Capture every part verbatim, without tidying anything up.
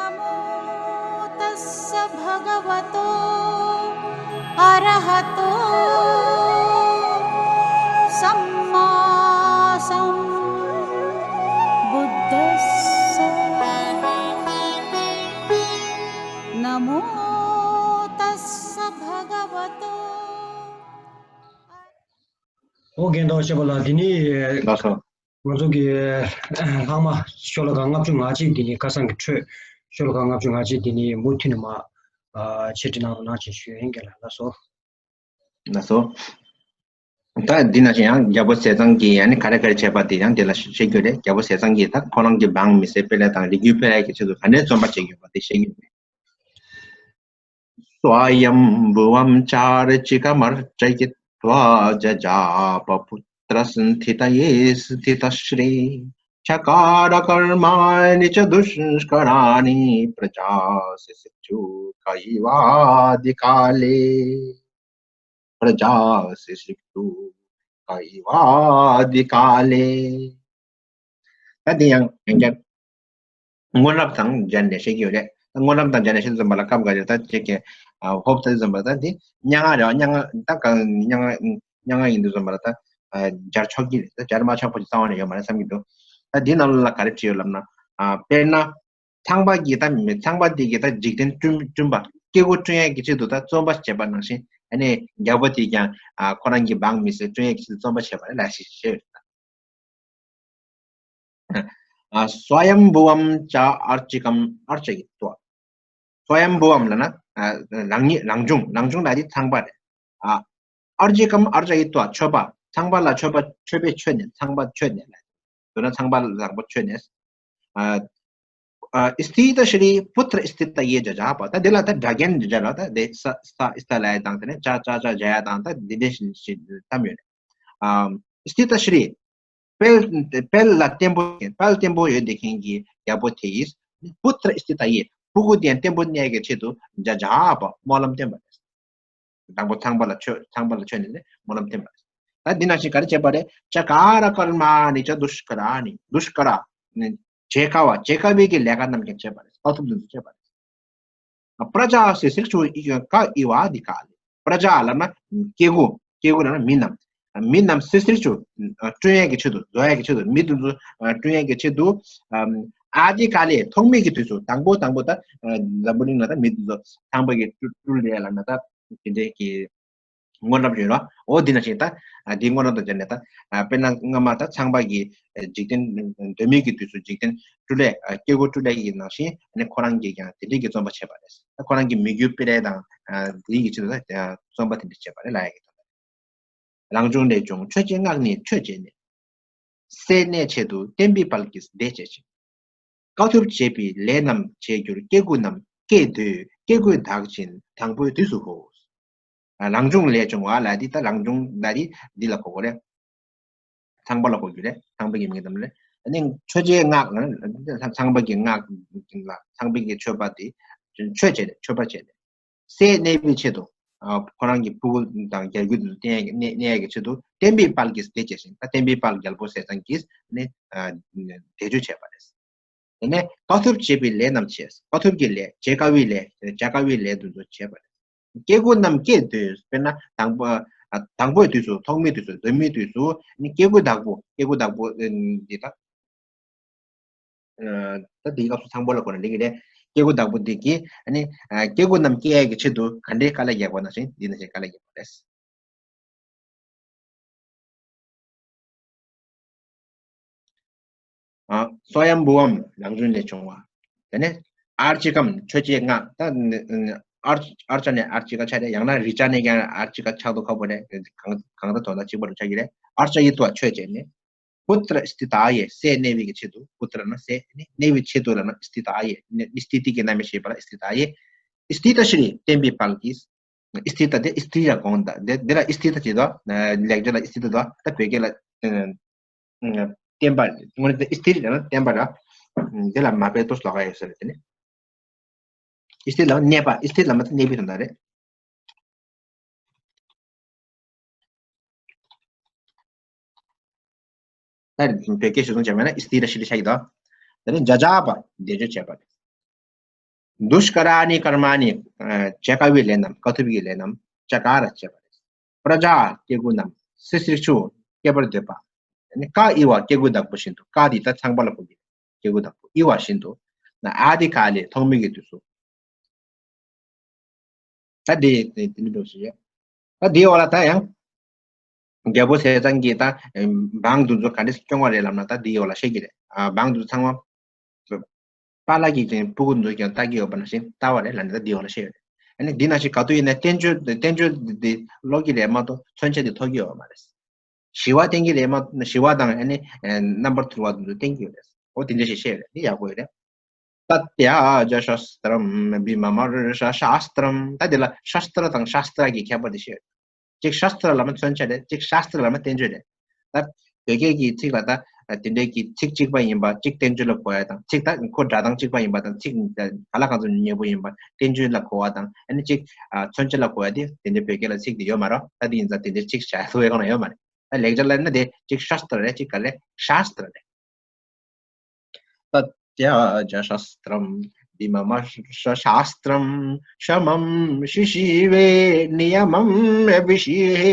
नमो तस्स भगवतो अरहतो सम्मा सम्बुद्धस्स। नमो तस्स भगवतो ཨོ་རྒན་དང་ཞེས་པ་ལ་འདི་ནི་ལགས་སོ། ང་ཚོ་གི་ལྷག་མ་ཤོ་ལོ་ཀ་ལྔ་བཅུ་ང་གཅིག་འདི་ནི་ཁ་སང་གི་འཕྲོས། ཤོ་ལོ་ཀ་ལྔ་བཅུ་ང་གཅིག་འདི་ནི་མུ་མཐུད་ནས་མ་ཨ་འཆད་ཁྲིད་གནང་རོགས་གནང་ཞེས་ཞུ་ཡིན་གྱི་ལ་ལགས་སོ། ལགས་སོ། ད་འདི་ནང་བཞིན་ཡང་རྒྱལ་པོ་ཟས་གཙང་གིས་ཡང་ནི་ག་རེ་ག་རེ་བྱས་པ་དེ་ཡང་དེ་ལ་བཤད་རྒྱུ་རེད། རྒྱལ་པོ་ཟས་གཙང་གིས་ད་ཁོ་རང་གི་འབངས་མི་སེར་དཔེ་ལེགས་དང་རིགས་རྒྱུད་སྤེལ་ཡག་གི་ཆེད་དུ་ག་འདྲའི་བརྩོན་པ་བྱེད་ཀྱི་ཡོད་པ་དེ་བཤད་རྒྱུ་རེད། स्वयम्भुवं चार्चिकमर्चयित्वा जजाप पुत्रस्थितये स्थितश्री। चकार कर्माणि च दुष्कराणि प्रजासिसृक्षु कैवादिकाले। प्रजासिसृक्षु कैवादिकाले। ད་འདི་ཡང་ཡང་བསྐྱར་སྔོན་རབས་དང་སྦྱར་ནས་བཤད་ཀྱི་ཡོད་རེད། སྔོན་རབས་དང་སྦྱར་ནས་བཤད་དུས་ཙམ་པ་ལ་སྐབས་འགའ་རེ་ད་ཅིག་གི་ཧོབ་ལྟ་དུས་ཙམ་པ་ད་འདི་སྙན་ངག་རེད་བ། སྙན་ངག་ད་གང་སྙན་ངག་སྙན་ངག་ཡིན་དུས་ཙམ་པ་ལ་ད་སྦྱར་ཆོག་གི་རེད། ད་སྦྱར་མ་ཆོག་པ་ཅིག་རྩ་བ་ནས་ཡོད་མ་རེད་བསམ་གྱི་འདུག་ད་འདི་ནང་ལ་ག་རེ་བྲིས་ཡོད་ལབ་ན། དཔེར་ན། ཚངས་པ་གིས་ད་མི་ཚངས་པ་འདི་གིས་ད་འཇིག་རྟེན་བསྐྲུན་བསྐྲུན་པ་སྐྱེ་དགུ་བསྐྲུན་ཡས་ཀྱི་ཆེད་དུ་ད་བརྩོན་པ་བྱས་པ་ནང་བཞིན། ཨ་ནི་རྒྱལ་པོ་དེས་ཀྱང་ཨ་ཁོ་རང་གི་འབངས་མི་སེར་བསྐྲུན་ཡས་ཀྱི་ཆེད་དུ་བརྩོན་པ་བྱས་པ་རེད་ལ་ཞེས་བཤད་ཡོད། ཨ་स्वयम्भुवं चार्चिकमर्चयित्वा། स्वयम्भुवं ལབ་ན་ཨ་རང་ཉིད་རང་བྱུང་། རང་བྱུང་ལབ་དེ་ཚངས་པ་རེད། ཨ་अर्चिकमर्चयित्वा མཆོད་པ། ཚངས་པ་ལ་མཆོད་པ་མཆོད་པས་མཆོད་ནས། ཚངས་པ་མཆོད་ནས་ལབ། མདོར་ན་ཚངས་པ་ལ་དང་པོ་མཆོད་ནས། ཨ་ཨ་स्थितश्री पुत्रस्थितये जजाप། ད་འདི་ལ་ད་སྒྲ་རྒྱན་འདི་འདྲ་ལ་ད་དེ་ས་ས་སྟ་ལ་ཡ་དང་དེ་ནས་ཅ་ཅ་ཅ་ཇ་ཡ་དང་ད་འདི་འདྲ་ཞིག་ཞིག་བཏམས་ཡོད་རེད། ཨ་स्थितश्री། དཔལ་དཔལ་ལ་བརྟན་པོ་དཔལ་བརྟན་པོ་ཡོད་བསྡད་མཁན་གྱི་རྒྱལ་པོ་དེ་ཡིས། पुत्रस्थितये། སྤུ་གུ་དེ་ཡང་བརྟན་པོ་གནས་ཀྱི་ཆེད་དུ་ཇ་ཇ་པ་སྨོན་ལམ་བཏོན་པ་རེད། དང་པོ་ཚངས་པ་ལ་མཆོད། ཚངས་པ་ལ་མཆོད་ནས་ནི་སྨོན་ལམ་བཏོན་པ་རེད། ད་འདི་ནང་བཞིན་ག་རེ་བྱས་པ་རེད། चकार कर्माणि च दुष्कराणि། दुष्करा། བྱེད་དཀའ་བ། བྱེད་དཀའ་བའི་གི་ལས་ཀ་རྣམས་ཀྱང་བྱས་པ་རེད། དཀའ་ཐུབ་འདི་ཚོ་བྱས་པ་རེད། प्रजासिसृक्षु कैवादिकाले། प्रजा ལབ་ན་སྐྱེ་དགུ། སྐྱེ་དགུ་ལབ་ན་མི་རྣམས། མི་རྣམས་सिसृक्षु བསྐྲུན་ཡས་ཀྱི་ཆེད་དུ། བཟོ་ཡས་ཀྱི་ཆེད་དུ། མི་དེ་ཚོ་བསྐྲུན་ཡས་ཀྱི་ཆེད་དུ། ཨ་आदिकाले། ཐོག་མེད་ཀྱི་དུས་སུ། དང་པོ་དང་པོ་ད་འཛམ་བུ་གླིང་ལ་ད་མི་དེ་ཚོ་ཚངས་པ་གིས་སྤྲུལ་སྤྲུལ་རེད་ལབ་ན་ད་དེ་འདྲའི་གི་སྔོན་རབས་ཡོད་ར། འོ་འདི་ནང་བཞིན་ད་ཨ་འདི་སྔོན་རབས་དང་སྦྱར་ནས་ད་ཨ་དཔེར་ན་སྔ་མ་ད་ཚངས་པ་གིས་ཨ་འཇིག་རྟེན་གདོད་མའི་གི་དུས་སུ་འཇིག་རྟེན་སྤྲུལ་ལས། ཨ་སྐྱེ་དགུ་སྤྲུལ་ལས་ཀྱི་ནང་བཞིན་ཨ་ནི་ཁོ་རང་གིས་ཀྱང་དེ་འདྲའི་གི་བརྩོན་པ་བྱས་པ་རེད། ད་ཁོ་རང་གི་མི་རྒྱུད་སྤེལ་ལས་དང་ཨ་དེའི་གི་ཆེད་དུ་ད་བརྩོན་པ་དེ་འདྲ་བྱས་པ་རེད་ལབ་ཡ་གི་དོན་དག་རེད། རང་བྱུང་ལས་བྱུང་ཆོས་ཀྱི་སྔགས་ནི་མཆོད་བྱས་ནས། སྲས་གནས་ཆེད་དུ་བསྟན་པའི་དཔལ་གྱིས་བདེ་བྱེད་ཅིང་། དཀའ་ཐུབ་བྱེད་པའི་ལས་རྣམས་བྱེད་འགྱུར་སྐྱེ་དགུ་རྣམས། སྐྱེས་འདོད་སྐྱེ་དགུའི་བདག་ཅན་དང་པོའི་དུས་སུ་ཧོ། རང་བྱུང་ལས་བྱུང་བ་ལ་འདི་ད་རང་བྱུང་ལ་འདི་འདི་ལ་གོ་དགོས་རེད། ཚངས་པ་ལ་གོ་རྒྱུ་རེད། ཚངས་པ་གི་མིང་ཙམ་རེད། ཨ་ནི་མཆོད་བྱའི་སྔགས་ལ་ཚངས་པ་གི་སྔགས་ལ་ཚངས་པ་གི་མཆོད་པ་དེ་མཆོད་བྱས་ནས་མཆོད་པ་བྱས་ནས། སྲས་གནས་པའི་ཆེད་དུ། ཨ་ཁོ་རང་གི་སྤུ་གུ་དང་རྒྱལ་རྒྱུད་དུ་བསྟན་ཡ་གི་གནས་གནས་ཡ་གི་ཆེད་དུ་བསྟན་པའི་དཔལ་གྱིས་བདེ་བྱེད་ཅིང་། ད་བསྟན་པའི་དཔལ་རྒྱལ་པོ་ཟས་གཙང་གིས་ནི་ཨ་བདེ་སྤྱོད་བྱས་པ་རེད། དེ་ནས་དཀའ་ཐུབ་བྱེད་པའི་ལས་རྣམས་བྱས། དཀའ་ཐུབ་ཀྱི་ལས། བྱེད་དཀའ་བའི་ལས། བྱ་དཀའ་བའི་ལས་དེ་ཚོ་བྱས་པ་རེད། སྐྱེ་དགུ་རྣམས་སྐྱེས་འདོད། དཔེར་ན་དང་པོ་ཨ་དང་པོའི་དུས་སུ། ཐོག་མའི་དུས་སུ། གདོད་མའི་དུས་སུ་ནི་སྐྱེ་དགུ་བདག་པོ། སྐྱེ་དགུ་བདག་པོ་ཨ་འདི་ད། ཨ་ད་འདིའི་སྐབས་སུ་ཚངས་པ་ལ་གོ་ན་འགྲིག་གི་རེད། སྐྱེ་དགུ་བདག་པོ་འདི་གིས་ཨ་ནི་ཨ་སྐྱེ་དགུ་རྣམས་སྐྱེ་ཡས་ཀྱི་ཆེད་དུ་ག་འདྲའི་དཀའ་ལས་རྒྱག་པ་ནང་བཞིན་འདི་ནང་བཞིན་དཀའ་ལས་རྒྱག་པ་རེད། ཨ་स्वयम्भुवं རང་བྱུང་ལས་བྱུང་བ། དེ་ནས་अर्चिकं མཆོད་བྱེད་སྔགས། ད་अर् अर्चने अर्चिका ཆགས་རེད། ཡང་ན་ऋचा ནས་ཀྱང་अर्चिका ཆགས་འདུག་ཁ་པོ་རེད། གང་གང་ལྟར་དོན་དག་གཅིག་པ་རུ་ཆགས་ཀྱི་རེད། अर्चयित्वा མཆོད་བྱས་ནས། पुत्रस्थिताय སྲས་གནས་པའི་གི་ཆེད་དུ། पुत्र ལབ་ན་སྲས། གནས་པའི་ཆེད་དུ་ལབ་ན་स्थिताय ནི་स्थिति གི་རྣམ་དབྱེ་བཤད་པ་ལ་स्थिताय། स्थितश्री བསྟན་པའི་དཔལ་གྱིས། स्थित དེ་स्त्री ལ་དགོངས་དང་དེ་དེ་ལ་स्थित བྱེད་དོ། ལེགས་སྦྱར་ལ་स्थित དོ། ད་བོད་སྐད་ལ་བསྟན་པ། དངོས་གནས་དེ་स्त्री ལབ་ན་བསྟན་པ་ར། དེ་ལ་མ་དཔེ་ཏོ་ལོག་ཡོད་ས་རེད་དེ་ནི། स्थित ལབ་ན་གནས་པ། स्थित ལབ་ན་ད་གནས་པའི་དོན་དག་རེད། ད་བོད་སྐད་ཞུ་སོང་བྱས་པ་ན་स्थितश्री ཆགས་ཀྱི་འདུག་དེ་ནས་जजाप བདེ་སྤྱོད་བྱས་པ་རེད། དུཥྐར་ཎི་ཀརྨ་ཎི། བྱེད་དཀའ་བའི་ལས་རྣམས། དཀའ་ཐུབ་ཀྱི་ལས་རྣམས་ཅ་ག་ར་བྱེད་པ་རེད། པྲ་ཛཱ་སྐྱེ་དགུ་རྣམས། སི་སྲིད་ཆུ་སྐྱེ་བར་འདོད་པ། ཀ་ཨི་བ་སྐྱེ་དགུ་བདག་པོ་བཞིན་དུ། ཀ་དེ་ད་ཚངས་པ་ལ་གོ་གི། སྐྱེ་དགུ་བདག་པོ། ཨི་བ་བཞིན་དུ། ཨ་དེ་ག་ལས་ཐོག་མེད་ཀྱི་དུས་སུ། ད་དེ་དེ་དེ་འདྲ་ཞིག་ཡོད། ད་དེའི་འོག་ལ་ད་ཡང་། རྒྱལ་པོ་ཟས་གཙང་གིས་ད་འབངས་དེ་ཚོ་ག་འདྲས་སྐྱོང་བ་རེད་ལབ་ན། ད་དེའི་འོག་ལ་བཤད་ཀྱི་རེད། ཨ་འབངས་དེ་ཚོ་ཚང་མ། པཱ་ལགས་ཀྱིས་ཀྱང་སྤུ་གུ་དེ་ཚོ་ཀྱང་ལྟ་གི་ཡོད་པ་ནང་བཞིན་ལྟ་བ་རེད་ལབ་ནས། ད་དེའི་འོག་ལ་བཤད་ཡོད་རེད། ཨ་ནི་འདི་ནང་བཞིན་ག་དུས་ཡིན་ན་བསྟན་བཅོས་བསྟན་བཅོས་འདི་ཀློག་གི་རེད་མ་གཏོགས་མཚོན་བྱ་དེ་ཐོབ་ཀྱི་ཡོད་མ་རེད། ཞི་བ་བསྟན་གྱི་རེད་མ། ཞི་བ་དང་ཨ་ནི་རྣམ་པར་ཐར་པ་དེ་ཚོ་བསྟན་གྱི་ཡོད་རེད། འོ་དེ་འདྲ་ཞིག་བཤད་ཡོད་རེད། འདི་ཡག་པོ་ཡོད་རེད། तत्याज्य शस्त्रं भीममर्षशास्त्रम्། ད་དེ་ལ་ཤ་སྟྲ་དང་ཤ་སྟྲ་གི་ཁྱད་པར་དེ་བཤད་ཡོད། གཅིག་ཤ་སྟྲ་ལབ་ན་མཚོན་བྱ་རེད། གཅིག་ཤ་སྟྲ་ལབ་ན་བསྟན་བཅོས་རེད། ད་བོད་སྐད་ཀྱི་ཚིག་ལ་ད་དེ་འདྲའི་གི་ཚིག་གཅིག་པ་ཡིན་པ་གཅིག་བསྟན་བཅོས་ལ་གོ་ཡ་དང་། ཚིག་ད་ཁོ་སྒྲ་གདངས་གཅིག་པ་ཡིན་པ་དང་། ཚིག་ག་ལ་གང་ཚོད་མཉེས་པོ་ཡིན་པ་བསྟན་བཅོས་ལ་གོ་བ་དང་། ཨ་ནི་གཅིག་མཚོན་བྱ་ལ་གོ་ཡ་དེ། དེ་འདྲའི་བོད་སྐད་ལ་ཚིག་དེ་ཡོད་མ་རེད། ད་དེ་ཡིན་ཙང་དེ་འདྲའི་གཅིག་བྱ་ཐུབ་པའི་སྒང་ལ་ཡོད་མ་རེད། ད་ལེགས་སྦྱར་ལ་ཡིན་ན་དེ་གཅིག་ཤ་སྟྲ་རེད། གཅིག་ག་ལས་ཤ་སྟྲ་རེད། तत्याज्य शस्त्रं भीममर्षशास्त्रं शमं शिशिवे नियमं विषीहे।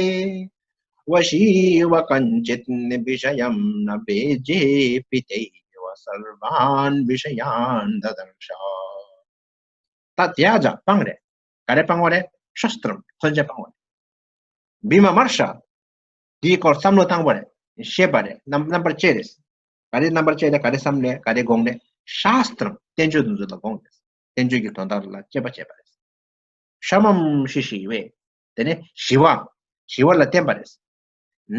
वशीव कञ्चिन् विषयं न भेजे पितैव सर्वान् विषयान् ददर्श। तत्याज्य སྤང་རེད། ག་རེ་སྤང་བ་རེད། ཤ་སྟྲ་མཚོན་བྱ་སྤང་བ་རེད། བྷི་མ་མར་ཤ། དེའི་སྐོར་བསམ་བློ་བཏང་བ་རེད། ཤེས་པ་རེད། རྣམ་རྣམ་པར་དཔྱད་རེད། ག་རེ་རྣམ་པར་དཔྱད་རེད། ག་རེ་བསམ་རེད། ག་རེ་དགོངས་རེད། ཤ་སྟྲ་བསྟན་བཅོས་དེ་ཚོ་ལ་དགོངས་རེད། བསྟན་བཅོས་ཀྱི་དོན་དག་ལ་དཔྱད་པ་བྱེད་པ་རེད། ཤ་མམ་ཤི་ཤི་བས། དེ་ནས་ཞི་བ། ཞི་བ་ལ་བརྟེན་པ་རེད།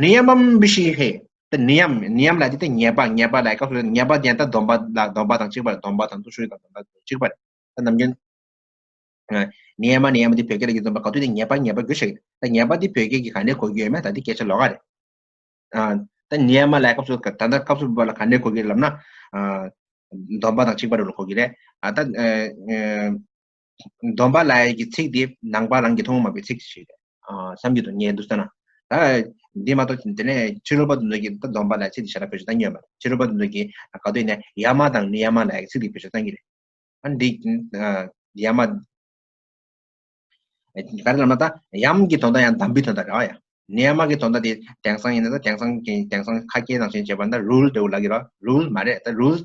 ནི་ཡ་མམ་བི་ཤི་ཧེ། དེ་ནི་ཡམ། ནི་ཡམ་ལ་དེ་དེ་ཉེས་པ། ཉེས་པ་ལ་སྐབས་སུ་ཉེས་པ་དེ་ད་སྡོམ་པ་ལ། སྡོམ་པ་དང་གཅིག་པ་རེད། སྡོམ་པ་དང་དུ་ཤུའི་དང་སྡོམ་པ་གཅིག་པ་རེད། ད་ནམ་རྒྱུན། ཨ། ནི་ཡ་མ་ནི་ཡ་མ་དེ་བོད་སྐད་ལ་གི་འཛོམས་པ་ག་དུས་དེ་ཉེས་པ་ཉེས་པ་རྒྱུ་ཞིག་རེད། ད་ཉེས་པ་དེ་བོད་སྐད་ཀྱི་ག་ནས་གོ་རྒྱུ་ཡོད་མེད་ད་དེ་སྐད་ཆ་ལོགས་ཀ་རེད། ཨ། ད་ནི་ཡ་མ་ལ་སྐབས་སུ་ད་ལྟ་སྐབས་སུ་བབ་ལ་ག་ནས་གོ་གི་ལབ་ན། ཨ། སྡོམ་པ་དང་གཅིག་པ་རེད་ལ་གོ་གི་རེད། ཨ། ད། ཨ། ཨ། སྡོམ་པ་ལ་ཡ་གི་ཚིག་དེ་ནང་པ་རང་གི་མཐོང་མ་པའི་ཚིག་ཞིག་རེད། ཨ། བསམ་གྱི་འདུག་ངས་འདུག་ཟེར་ན། ད་འདི་མ་གཏོགས་དེ་ནས་ཕྱི་རོལ་པ་དེ་ཚོ་གིས་ད་སྡོམ་པ་ལ་ཡ་ཚིག་དེ་ཞེ་དྲག་བེད་སྤྱོད་བཏང་གི་ཡོད་མ་རེད། ཕྱི་རོལ་པ་དེ་ཚོ་གིས་ག་དུས་ནས་ཡ་མ་དང་ནི་ཡ་མ་ལ་ཡ་གི་ཚིག་དེ་བེད་སྤྱོད་བཏང་གི་རེད། ཨ། འདི། ཨ། ཡ་མ། ག་རེ་ལབ་ན་ད་ཡམ་གྱི་དོན་དག་ཡང་དམ་པའི་དོན་དག་རེད་ཨ་ཡ། ནི་ཡ་མ་གི་དོན་དག་དེ་དེང་སང་ཡིན་ན་ད་དེང་སང་གི་དེང་སང་ཁ་སྐད་ནང་བཞིན་བྱས་པ་ན་རུལ་འདྲ་བོ་ལབ་ཀྱི་རེད། རུལ་མ་རེད། ད་རུལ་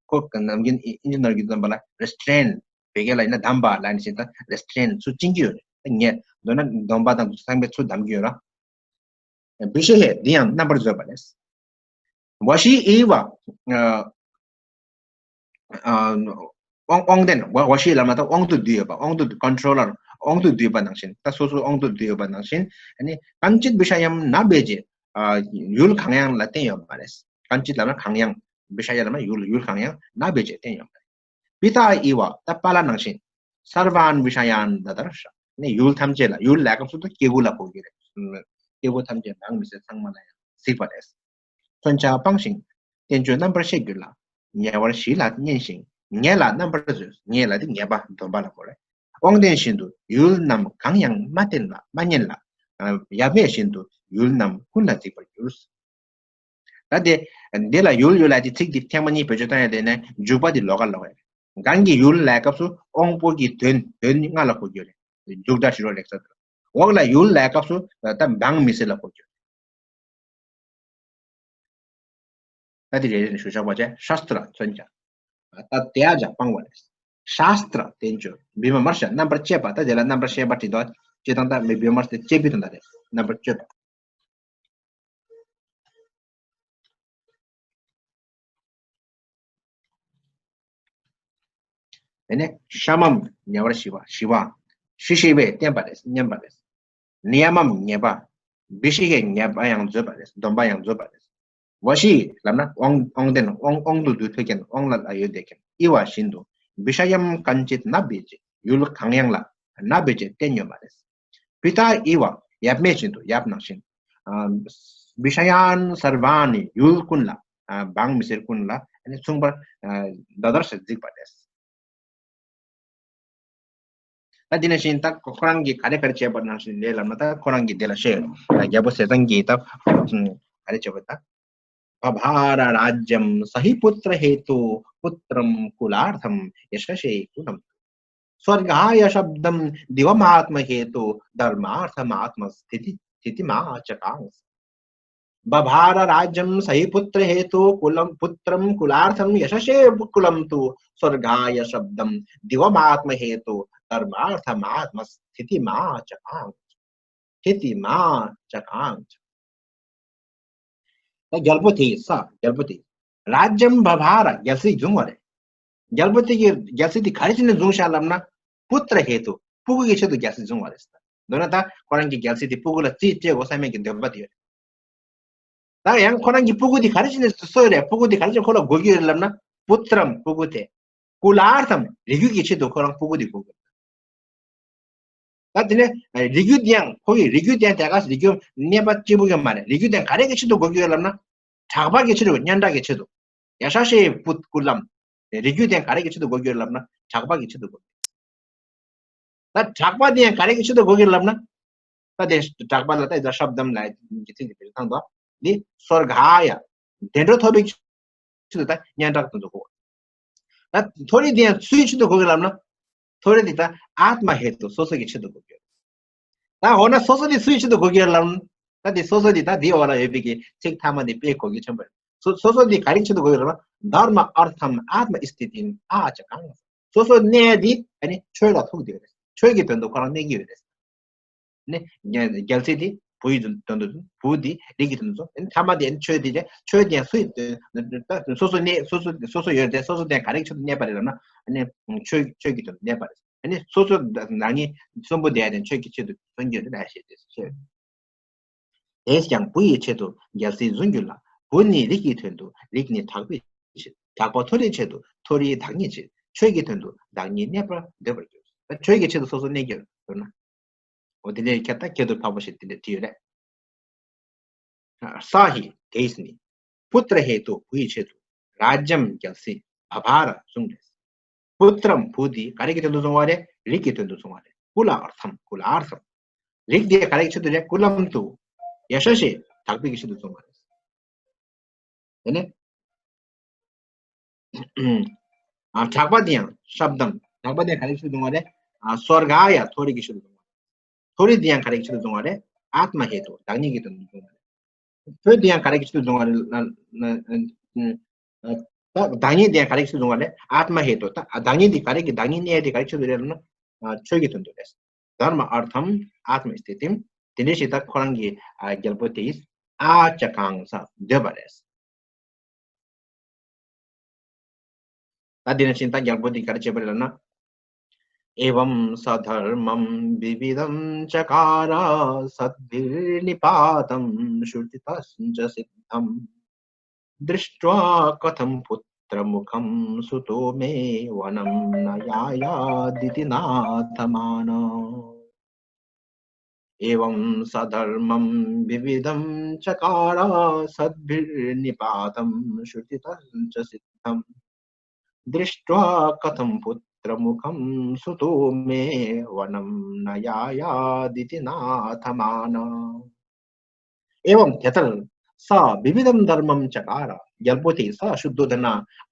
ཁོ་ནམ་རྒྱུན་ཨིན་ཇི་ནང་གི་འཛོམས་པ་ལ་རེ་སི་ཊེན། བོད་སྐད་ལ་ཡིན་ན་སྡམ་པ་ལ་ནི་བཞིན་ད་རེ་སི་ཊེན་ཚུར་བཅིངས་ཀྱི་ཡོད་རེད། ད་ངས་མདོར་ན་སྡོམ་པ་དང་ཚང་མས་ཚུར་སྡམ་གྱི་ཡོད་རེད། བི་ཤི་ཧེ། འདི་ཡང་རྣམ་པར་བཟོས་པ་རེད། ཝ་ཤི་ཨི་བ། ཨ། ཨ། དབང་དབང་ལྡན། ཝ་ཝ་ཤི་ལབ་ན་ད་དབང་དུ་བསྡུས་ཡོད་པ། དབང་དུ་ཀོན་ཊྲོ་ལར། དབང་དུ་བསྡུས་པ་ནང་བཞིན། ད་སོ་སོ་དབང་དུ་བསྡུས་ཡོད་པ་ནང་བཞིན། ཨ་ནི་ཀན་ཅིད་བི་ཤ་ཡམ་ན་བྷེ་ཇེ། ཨ། ཡུལ་གང་ཡང་ལ་བརྟེན་ཡོད་མ་རེད། ཀན་ཅིད་ལབ་ན་གང་ཡང་། བི་ཤ་ཡ་ལབ་ན་ཡུལ། ཡུལ་གང་ཡང་། ན་བྷེ་ཇེ། བརྟེན་ཡོད་མ་རེད། པི་ཏཱ་ཨི་བ། ད་པཱ་ལགས་ནང་བཞིན། སརྦ་ཝཱན་བི་ཤ་ཡཱན་དཱ་དར་ཤ། ནི་ཡུལ་ཐམས་ཅད་ལ། ཡུལ་ལབ་སྐབས་སུ་ད་སྐྱེ་དགུ་ལ་གོ་གི་རེད། སྐྱེ་དགུ་ཐམས་ཅད་རང་མི་སེར་ཚང་མ་ལ་ཡང་གཟིགས་པ་རེད། མཚོན་བྱ་སྤངས་ཤིང་། བསྟན་བཅོས་རྣམ་པར་ཤེས་གྱུར་ལ། ཉེ་བར་ཞི་ལ་མཉེས་ཤིང་། ཉེ་ལ་རྣམ་པར་བཟོས། ཉེ་ལ་དེ་ཉེས་པ་སྡོམ་པ་ལ་གོ་རེད། དབང་ལྡན་བཞིན་དུ་ཡུལ་རྣམས་གང་ཡང་མ་བརྟེན་ལ། མ་བརྙེས་ལ། ཡབ་མེས་བཞིན་དུ་ཡུལ་རྣམས་ཀུན་ལ་གཟིགས་པར་འགྱུར། ད་དེ། འདི་ལ་ཡུལ་ཡུལ་ལ་དེ་ཚིག་འདི་ཐེངས་མ་གཉིས་བེད་སྤྱོད་བཏང་ཡ་དེ་ནས་འཇུག་པ་དེ་ལོགས་ཀ་ལོགས་ཡ་རེད། གང་གི་ཡུལ་ལབ་སྐབས་སུ་དབང་པོ་གི་དོན། དོན་ལྔ་ལ་གོ་རྒྱུ་རེད། འཇུག་སྒྲ་ཞི་རོ་ལེགས་སོ། འོག་ལ་ཡུལ་ལབ་སྐབས་སུ་ད་འབངས་མི་སེར་ལ་གོ་རྒྱུ་རེད། ད་དེ་རེ་རེ་ནས་ཞུ་ཆོག་པ་བྱས། ཤ་སྟྲ་མཚོན་བྱ། ད་དེ་ཡ་ཇ་སྤང་བ་རེད། ཤ་སྟྲ་བསྟན་བཅོས། བི་མ་མར་ཤ། རྣམ་པར་དཔྱད་པ། ད་དེ་ལ་རྣམ་པར་ཤེས་པ་བྲིས་འདུག་སྤྱིར་བཏང་ད་མི་བི་མར་ཤ་དེ་དཔྱད་པའི་དོན་དག་རེད། རྣམ་པར་དཔྱད་པ། དེ་ནས་ཤ་མམ་ཉེ་བར་ཞི་བ། ཞི་བ། ཤི་ཤི་བས་བརྟེན་པ་རེད། མཉེན་པ་རེད། ནི་ཡ་མམ་ཉེས་པ། བི་ཤི་ཧེ་ཉེས་པ་ཡང་བཟོས་པ་རེད། སྡོམ་པ་ཡང་བཟོས་པ་རེད། ཝ་ཤི་ལབ་ན་དབང་དབང་ལྡན། དབང་དབང་དུ་བསྡུས་ཐུབ་མཁན། དབང་ལ་ཡོད་བསྡད་མཁན། ཨི་བ་བཞིན་དུ། བི་ཤ་ཡམ་ཀན་ཅིད་ན་བྷེ་ཇེ། ཡུལ་གང་ཡང་ལ་ན་བྷེ་ཇེ་བརྟེན་ཡོད་མ་རེད། པི་ཏཱ་ཨི་བ། ཡབ་མེས་བཞིན་དུ། ཡབ་ནང་བཞིན། ཨ། བི་ཤ་ཡཱན་སརྦ་ཝཱ་ནི། ཡུལ་ཀུན་ལ། ཨ། འབངས་མི་སེར་ཀུན་ལ་ཨ་ནི་མཚུངས་པར། ཨ། དཱ་དར་ཤ་གཟིགས་པ་རེད། ད་འདི་ནང་བཞིན་ད་ཁོ་རང་གིས་ག་རེ་ག་རེ་བྱས་པ་ནང་བཞིན་ལས་ལབ་ན། ད་ཁོ་རང་གིས་འདི་ལ་བཤད་ཡོད། ད་རྒྱལ་པོ་ཟས་གཙང་གིས་ད་ག་རེ་བྱས་པ། ད། བྷ་ར་རཱ་ཇམ་ས་ཧི་པུ་ཏྲ་ཧེ་ཏུ། པུ་ཏྲམ་ཀུ་ལཱར་ཐམ་ཡ་ཤ་ཤེ་ཀུ་ལམ། स्वर्गाय शब्दं दिवमात्महेतु धर्मार्थमात्मस्थिति स्थितिमाचकांस। बभार राज्यं स हि पुत्र हेतु कुलं पुत्रं कुलार्थं यशसे कुलं तु स्वर्गाय शब्दं दिवमात्महेतु धर्मार्थमात्मस्थितिमाचकांस। स्थितिमाचकांस། ད་རྒྱལ་པོ་དེ་ཡིས་ས་རྒྱལ་པོ་དེ་ཡིས་རཱ་ཇམ་བྷ་བྷ་ར་རྒྱལ་སྲིད་བཟུང་བ་རེད། རྒྱལ་པོ་དེ་གིས་རྒྱལ་སྲིད་དེ་ག་རེ་བྱས་ནས་བཟུང་ཤག་ལབ་ན། པུ་ཏྲ་ཧེ་ཏུ་སྤུ་གུ་གི་ཆེད་དུ་རྒྱལ་སྲིད་བཟུང་བ་རེད། མདོར་ན་ད་ཁོ་རང་གི་རྒྱལ་སྲིད་དེ་སྤུ་གུ་ལ་རྩིས་སྤྲད་དགོས་བསམ་ཡས་ཀྱི་འདོད་པ་དེ་ཡོད་རེད། ད་ཡང་ཁོ་རང་གི་སྤུ་གུ་དེ་ག་རེ་བྱས་ནས་གསོས་རེད། སྤུ་གུ་དེ་ག་རེ་བྱས་ནས་ཁོ་ལ་དགོས་ཀྱི་ཡོད་ལབ་ན། པུ་ཏྲམ་སྤུ་གུ་དེ། ཀུ་ལ་ཨར་ཐམ་རིགས་རྒྱུད་ཀྱི་ཆེད་དུ་ཁོ་རང་སྤུ་གུ་དེ་དགོས་ཀྱི་ཡོད། ད་དེ་ནས་རིགས་རྒྱུད་དེ་ཡང་ཁོ་གི་རིགས་རྒྱུད་དེ་ཡང་དེ་ག་རིགས་རྒྱུད་གནས་པ་གཅིག་པུ་གི་མ་རེད། རིགས་རྒྱུད་དེ་ཡང་ག་རེ་གི་ཆེད་དུ་དགོས་ཀྱི་ཡོད་ལབ་ན། གྲགས་པ་གི་ཆེད་དུ། སྙན་གྲགས་ཀྱི་ཆེད་དུ། ཡ་ཤ་ཤེ་པུ་ཀུ་ལམ། རིགས་རྒྱུད་དེ་ཡང་ག་རེ་གི་ཆེད་དུ་དགོས་ཀྱི་ཡོད་ལབ་ན། གྲགས་པ་གི་ཆེད་དུ་དགོས། ད་གྲགས་པ་དེ་ཡང་ག་རེ་གི་ཆེད་དུ་དགོས་ཀྱི་ཡོད་ལབ་ན། ད་དེ་གྲགས་པ་ལ་ད་ཡ་ཤབ་དམ་ལ་གི་ཚིག་གི་དེ་ཚང་དུ། འདི་སོར་ག་ཡ། བདེ་འགྲོ་ཐོབ་པའི་ཆེད་དུ་ད་སྙན་གྲགས་དེ་ཚོ་དགོས། ད་མཐོ་རིས་དེ་ཡང་སུའི་ཆེད་དུ་དགོས་ཀྱི་ལབ་ན། མཐོ་རིས་དེ་ད་ཨཱཏྨ་ཧེ་ཏུ་སོ་སོ་གི་ཆེད་དུ་དགོས་ཀྱི། ད་འོ་ན་སོ་སོ་དེ་སུའི་ཆེད་དུ་དགོས་ཀྱི་ལབ་ན། ད་དེ་སོ་སོ་དེ་ད་དེའི་འོག་ལ་ཡོད་པའི་གི་ཚིག་ཐ་མ་དེ་དཔེ་གོ་རྒྱུ་ཆེན་པོ་རེད། སོ་སོ་སོ་དེ་ག་རེ་ཆེད་དུ་དགོས་ཀྱི་ལབ་ན། དྷརྨ་ཨར་ཐམ་ཨཱཏྨ་སི་ཐི་ཏིམ་ཨ་ཅ་གང་། སོ་སོ་གནས་དེ་ཨ་ནི་ཆོས་ལ་ཐུག་དེ་རེད། ཆོས་ཀྱི་དོན་དུ་ཁོ་རང་གནས་ཀྱི་ཡོད་རེད། ནི། རྒྱལ་རྒྱལ་སྲིད་དེ་བུ་ཡི་དོན་དོན་དུ། བུ་དེ་རིགས་ཀྱི་དོན་དུ། ཨ་ནི་ཐ་མ་དེ་ཨ་ནི་ཆོས་དེ་རེད། ཆོས་དེ་ཡང་སུའི་དོན། ད་སོ་སོ་གནས། སོ་སོ་སོ་སོ་ཡོད་རེད་དེ། སོ་སོ་དེ་ག་རེ་ཆེད་དུ་གནས་པ་རེད་ལབ་ན། ཨ་ནི་ཆོས་ཆོས་ཀྱི་དོན་དུ་གནས་པ་རེད། ཨ་ནི་སོ་སོ་བདག་ཉིད་གསོན་པོ་དེ་ཡང་ཆོས་ཀྱི་ཆེད་དུ་མཚོན་གྱི་རེད་ལ་ཞེས་དེ་ཆོས། དེས་ཀྱང་བུ་ཡི་ཆེད་དུ་རྒྱལ་སྲིད་བཟུང་གྱུར་ལ། བུ་ནི་རིགས་ཀྱི་དོན་དུ། རིགས་ནི་གྲགས་པའི་ཕྱིར། གྲགས་པ་མཐོ་རིས་ཆེད་དུ། མཐོ་རིས་བདག་ཉིད་ཕྱིར། ཆོས་ཀྱི་དོན་དུ་བདག་ཉིད་གནས་པར་འདོད་པར་གྱུར། ད་ཆོས་ཀྱི་ཆེད་དུ་སོ་སོ་གནས་ཀྱི་ཡོད་ན། འོ་དེ་འདྲའི་ཁྱད། ད་ཁྱད་དུ་འཕགས་པ་ཞིག་དེ་འདྲ་བྲིས་ཡོད་རེད། ས་ཧི་དེས་ནི། པུ་ཏྲ་ཧེ་ཏུ་བུ་ཡི་ཆེད་དུ། རཱ་ཇམ་རྒྱལ་སྲིད་བྷ་བྷ་ར་བཟུང་རེད། པུ་ཏྲམ་བུ་འདི་ག་རེ་གི་དོན་དུ་བཟུང་བ་རེད། རིགས་ཀྱི་དོན་དུ་བཟུང་བ་རེད། ཀུ་ལ་ཨར་ཐམ་ཀུ་ལ་ཨར་ཐམ། རིགས་འདི་ག་རེ་གི་ཆེད་དུ་རེད། ཀུ་ལམ་ཏུ། ཡ་ཤ་ཤེ་གྲགས་པའི་གི་ཆེད་དུ་བཟུང་བ་རེད། དེ་ནས། ཨ་གྲགས་པ་དེ་ཡང་ཤབ་དམ། གྲགས་པ་དེ་ཡང་ག་རེ་གི་ཆེད་དུ་བཟུང་བ་རེད། ཨ་སོར་ག་ཡ་མཐོ་རིས་ཀྱི་ཆེད་དུ་བཟུང་བ་རེད། མཐོ་རིས་དེ་ཡང་ག་རེ་གི་ཆེད་དུ་བཟུང་བ་རེད། ཨཱཏྨ་ཧེ་ཏུ་བདག་ཉིད་ཀྱི་དོན་དུ་བཟུང་བ་རེད། བུ་དེ་ཡང་ག་རེ་གི་ཆེད་དུ་བཟུང་བ་རེད། ད་བདག་ཉིད་དེ་ཡང་ག་རེ་གི་ཆེད་དུ་བཟུང་བ་རེད། ཨཱཏྨ་ཧེ་ཏུ། ད་བདག་ཉིད་དེ་ག་རེ་གི། བདག་ཉིད་གནས་དེ་ག་རེ་གི་ཆེད་དུ་རེད་ལབ་ན། ཆོས་ཀྱི་དོན་དུ་རེད། དྷརྨ་ཨར་ཐམ་ཨཱཏྨ་སི་ཐི་ཏིམ། དེ་འདྲ་ཞིག་ད་ཁོ་རང་གི་རྒྱལ་པོ་དེས་ཨ་ཅ་གང་ས་འདོད་པ་རེད། ད་དེ་ནང་བཞིན་ད་རྒྱལ་པོ་འདི་ག་རེ་བྱས་པ་རེད་ལབ་ན། एवं सधर्मं विविधं चकार सद्भिर्निपातं श्रुतितश्च सिद्धम्। दृष्ट्वा कथं पुत्रमुखं सुतो मे वनं न यायादिति नाथमानः। एवं सधर्मं विविधं चकार सद्भिर्निपातं श्रुतितश्च सिद्धम्। दृष्ट्वा कथं पुत्रमुखं सुतो मे वनं न यायादिति नाथमानः। एवं དེ་ལྟར། स विविधं धर्मं चकार རྒྱལ་པོ་དེས། स शुद्धोदन